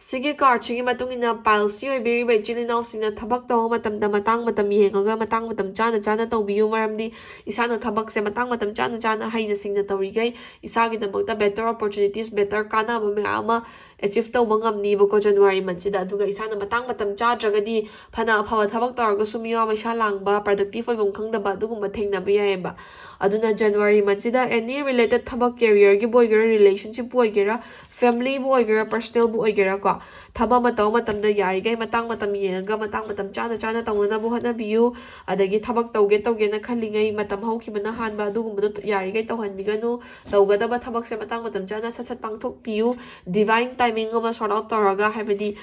ꯁꯤꯒꯤ cardꯁꯤꯒꯤ ꯃꯇꯨꯡ ꯏꯟꯅ Pileꯁꯤ ꯑꯣꯏꯕꯤꯔꯤꯕ ꯏꯆꯤꯜ ꯏꯅꯥꯎꯁꯤꯡꯅ ꯊꯕꯛ ꯇꯧꯕ ꯃꯇꯝꯗ ꯃꯇꯥꯡ ꯃꯇꯝ ꯌꯦꯡꯉꯒ ꯃꯇꯥꯡ ꯃꯇꯝ ꯆꯥꯅ ꯆꯥꯅ ꯇꯧꯕꯤꯌꯨ, ꯃꯔꯝꯗꯤ ꯏꯁꯥꯅ ꯊꯕꯛꯁꯦ ꯃꯇꯥꯡ ꯃꯇꯝ ꯆꯥꯅ ꯆꯥꯅ ꯍꯩꯅ ꯁꯤꯡꯅ ꯇꯧꯔꯤꯈꯩ ꯏꯁꯥꯒꯤꯗꯃꯛꯇ better opportunities, better ꯀꯥꯟꯅꯕ ꯃꯌꯥꯝ ꯑꯃ achieve ꯇꯧꯕ ꯉꯝꯅꯤꯕꯀꯣ January monthꯁꯤꯗ꯫ ꯑꯗꯨꯒ ꯏꯁꯥꯅ ꯃꯇꯥꯡ ꯃꯇꯝ ꯆꯥꯗ꯭ꯔꯒꯗꯤ ꯐꯅ ꯑꯐꯕ ꯊꯕꯛ ꯇꯧꯔꯒꯁꯨ ꯃꯤꯋꯥ ꯃꯩꯁꯥ ꯂꯥꯡꯕ, productive ꯑꯣꯏꯐꯝ ꯈꯪꯗꯕ ꯑꯗꯨꯒꯨꯝꯕ ꯊꯦꯡꯅꯕ ꯌꯥꯏꯑꯕ꯫ ꯑꯗꯨꯅ January monthꯁꯤꯗ any related ꯊꯕꯛ, careerꯒꯤꯕꯨ ꯑꯣꯏꯒꯦꯔꯥ, relationshipꯄꯨ ꯑꯣꯏꯒꯦꯔꯥ, familyꯕꯨ ꯑꯣꯏꯒꯦꯔꯥ, personalꯕꯨ ꯑꯣꯏꯒꯦꯔꯥ ꯀꯣ, ꯊꯕꯛ ꯑꯃ ꯇꯧꯕ ꯃꯇꯝꯗ ꯌꯥꯔꯤꯈꯩ ꯃꯇꯥꯡ ꯃꯇꯝ ꯌꯦꯡꯉꯒ ꯃꯇꯥꯡ ꯃꯇꯝ ꯆꯥꯅ ꯆꯥꯅ ꯇꯧꯅꯅꯕ ꯍꯣꯠꯅꯕꯤꯌꯨ꯫ ꯑꯗꯒꯤ ꯊꯕꯛ ꯇꯧꯒꯦ ꯇꯧꯒꯦꯅ ꯈꯜꯂꯤꯉꯩ ꯃꯇꯝ ꯍꯧꯈꯤꯕꯅ ꯍꯥꯟꯕ ꯑꯗꯨꯒꯨꯝꯕꯗꯣ ꯌꯥꯔꯤꯈꯩ ꯇꯧꯍꯟꯕꯤꯒꯅꯨ꯫ ꯇꯧꯒꯗꯕ ꯊꯕꯛꯁꯦ ꯃꯇꯥꯡ ꯃꯇꯝ ꯆꯥꯅ ꯁꯠ ꯁꯠ ꯄꯥꯡꯊꯣꯛꯄꯤꯌꯨ꯫ Divine timing ꯑꯃ sort out ꯇꯧꯔꯒ, ꯍꯥꯏꯕꯗꯤ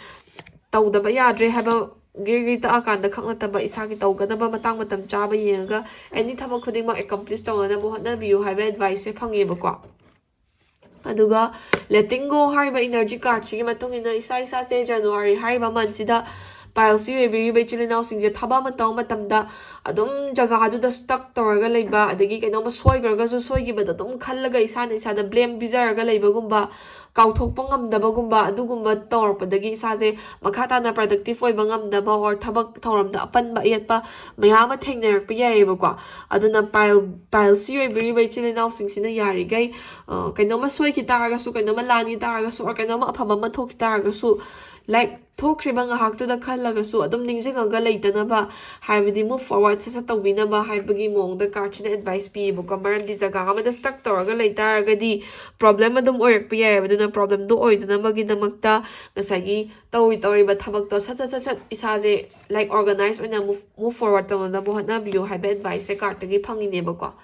ꯇꯧꯗꯕ ꯌꯥꯗ꯭ꯔꯦ ꯍꯥꯏꯕ ꯒꯤꯔꯒꯤ ꯇꯛꯑꯀꯥꯟꯗ ꯈꯛ ꯅꯠꯇꯕ, ꯏꯁꯥꯒꯤ ꯇꯧꯒꯗꯕ ꯃꯇꯥꯡ ꯃꯇꯝ ꯆꯥꯕ ꯌꯦꯡꯉꯒ any ꯊꯕꯛ ꯈꯨꯗꯤꯡꯃꯛ accomplish ꯇꯧꯅꯅꯕ ꯍꯣꯠꯅꯕꯤꯌꯨ ꯍꯥꯏꯕ adviceꯁꯦ ꯐꯪꯉꯦꯕꯀꯣ꯫ ꯑꯗꯨꯒ Letting Go ꯍꯥꯏꯔꯤꯕ energy cardꯁꯤꯒꯤ ꯃꯇꯨꯡ ꯏꯟꯅ ꯏꯁꯥ ꯏꯁꯥꯁꯦ January ꯍꯥꯏꯔꯤꯕ monthꯁꯤꯗ Pileꯁꯤ ꯑꯣꯏꯕꯤꯔꯤꯕ ꯏꯆꯤꯜ ꯏꯅꯥꯎꯁꯤꯡꯁꯦ ꯊꯕꯛ ꯑꯃ ꯇꯧꯕ ꯃꯇꯝꯗ ꯑꯗꯨꯝ ꯖꯒꯥꯗꯨꯗ stuck ꯇꯧꯔꯒ ꯂꯩꯕ, ꯑꯗꯒꯤ ꯀꯩꯅꯣꯝꯃ ꯁꯣꯏꯈ꯭ꯔꯒꯁꯨ ꯁꯣꯏꯈꯤꯕꯗꯣ ꯑꯗꯨꯝ ꯈꯜꯂꯒ ꯏꯁꯥꯅ ꯏꯁꯥꯗ blame ꯄꯤꯖꯔꯒ ꯂꯩꯕꯒꯨꯝꯕ, ꯀꯥꯎꯊꯣꯛꯄ ꯉꯝꯗꯕꯒꯨꯝꯕ, ꯑꯗꯨꯒꯨꯝꯕ ꯇꯧꯔꯛꯄꯗꯒꯤ ꯏꯁꯥꯁꯦ ꯃꯈꯥ ꯇꯥꯅ productive ꯑꯣꯏꯕ ꯉꯝꯗꯕ or ꯊꯕꯛ ꯊꯧꯔꯝꯗ ꯑꯄꯟꯕ ꯑꯌꯦꯠꯄ ꯃꯌꯥꯝ ꯑꯃ ꯊꯦꯡꯅꯔꯛꯄ ꯌꯥꯏꯑꯕꯀꯣ꯫ ꯑꯗꯨꯅ Pile, Pileꯁꯤ ꯑꯣꯏꯕꯤꯔꯤꯕ ꯏꯆꯤꯜ ꯏꯅꯥꯎꯁꯤꯡꯁꯤꯅ ꯌꯥꯔꯤꯈꯩ, ꯑ, ꯀꯩꯅꯣꯝꯃ ꯁꯣꯏꯈꯤ ꯇꯥꯔꯒꯁꯨ, ꯀꯩꯅꯣꯝꯃ ꯂꯥꯟꯈꯤ ꯇꯥꯔꯒꯁꯨ, or ꯀꯩꯅꯣꯝꯃ ꯑꯐꯕ ꯑꯃ ꯊꯣꯛꯈꯤ ꯇꯥꯔꯒꯁꯨ, like, ꯊꯣꯛꯈ꯭ꯔꯤꯕ ꯉꯥꯏꯍꯥꯛꯇꯨꯗ ꯈꯜꯂꯒꯁꯨ ꯑꯗꯨꯝ ꯅꯤꯡꯁꯤꯡꯉꯒ ꯂꯩꯇꯅꯕ, ꯍꯥꯏꯕꯗꯤ move forward ꯁꯠ ꯁꯠ ꯇꯧꯕꯤꯅꯕ ꯍꯥꯏꯕꯒꯤ ꯃꯑꯣꯡꯗ cardꯁꯤꯅ advice ꯄꯤꯌꯦꯕꯀꯣ꯫ ꯃꯔꯝꯗꯤ ꯖꯒꯥ ꯑꯃꯗ stuck ꯇꯧꯔꯒ ꯂꯩ ꯇꯥꯔꯒꯗꯤ problem ꯑꯗꯨꯝ ꯑꯣꯏꯔꯛꯄ ꯌꯥꯏꯑꯕ꯫ ꯑꯗꯨꯅ problemꯗꯣ ꯑꯣꯏꯗꯅꯕꯒꯤꯗꯃꯛꯇ ꯉꯁꯥꯏꯒꯤ ꯇꯧꯔꯤ ꯇꯧꯔꯤꯕ ꯊꯕꯛꯇꯣ ꯁꯠ ꯁꯠ ꯁꯠ ꯁꯠ ꯏꯁꯥꯁꯦ, like, organize ꯑꯣꯏꯅ move, move forward ꯇꯧꯅꯅꯕ ꯍꯣꯠꯅꯕꯤꯌꯨ ꯍꯥꯏꯕ adviceꯁꯦ cardꯇꯒꯤ ꯐꯪꯉꯤꯅꯦꯕꯀꯣ꯫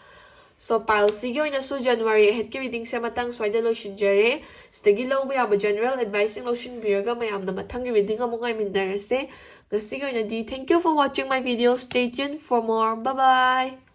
So Pileꯁꯤꯒꯤ ꯑꯣꯏꯅꯁꯨ January ꯑꯍꯦꯠꯀꯤ readingꯁꯦ ꯃꯇꯥꯡ ꯁ꯭ꯋꯥꯏꯗ ꯂꯣꯏꯁꯤꯟꯖꯔꯦ꯫ ꯁꯤꯗꯒꯤ ꯂꯧꯕ ꯌꯥꯕ general adviceꯁꯤꯡ ꯂꯧꯁꯤꯟꯕꯤꯔꯒ ꯃꯌꯥꯝꯅ ꯃꯊꯪꯒꯤ reading ꯑꯃꯨꯛ ꯉꯥꯏꯃꯤꯟꯅꯔꯁꯦ꯫ ꯉꯁꯤꯒꯤ ꯑꯣꯏꯅꯗꯤ thank you for watching my video. Stay tuned for more. Bye bye.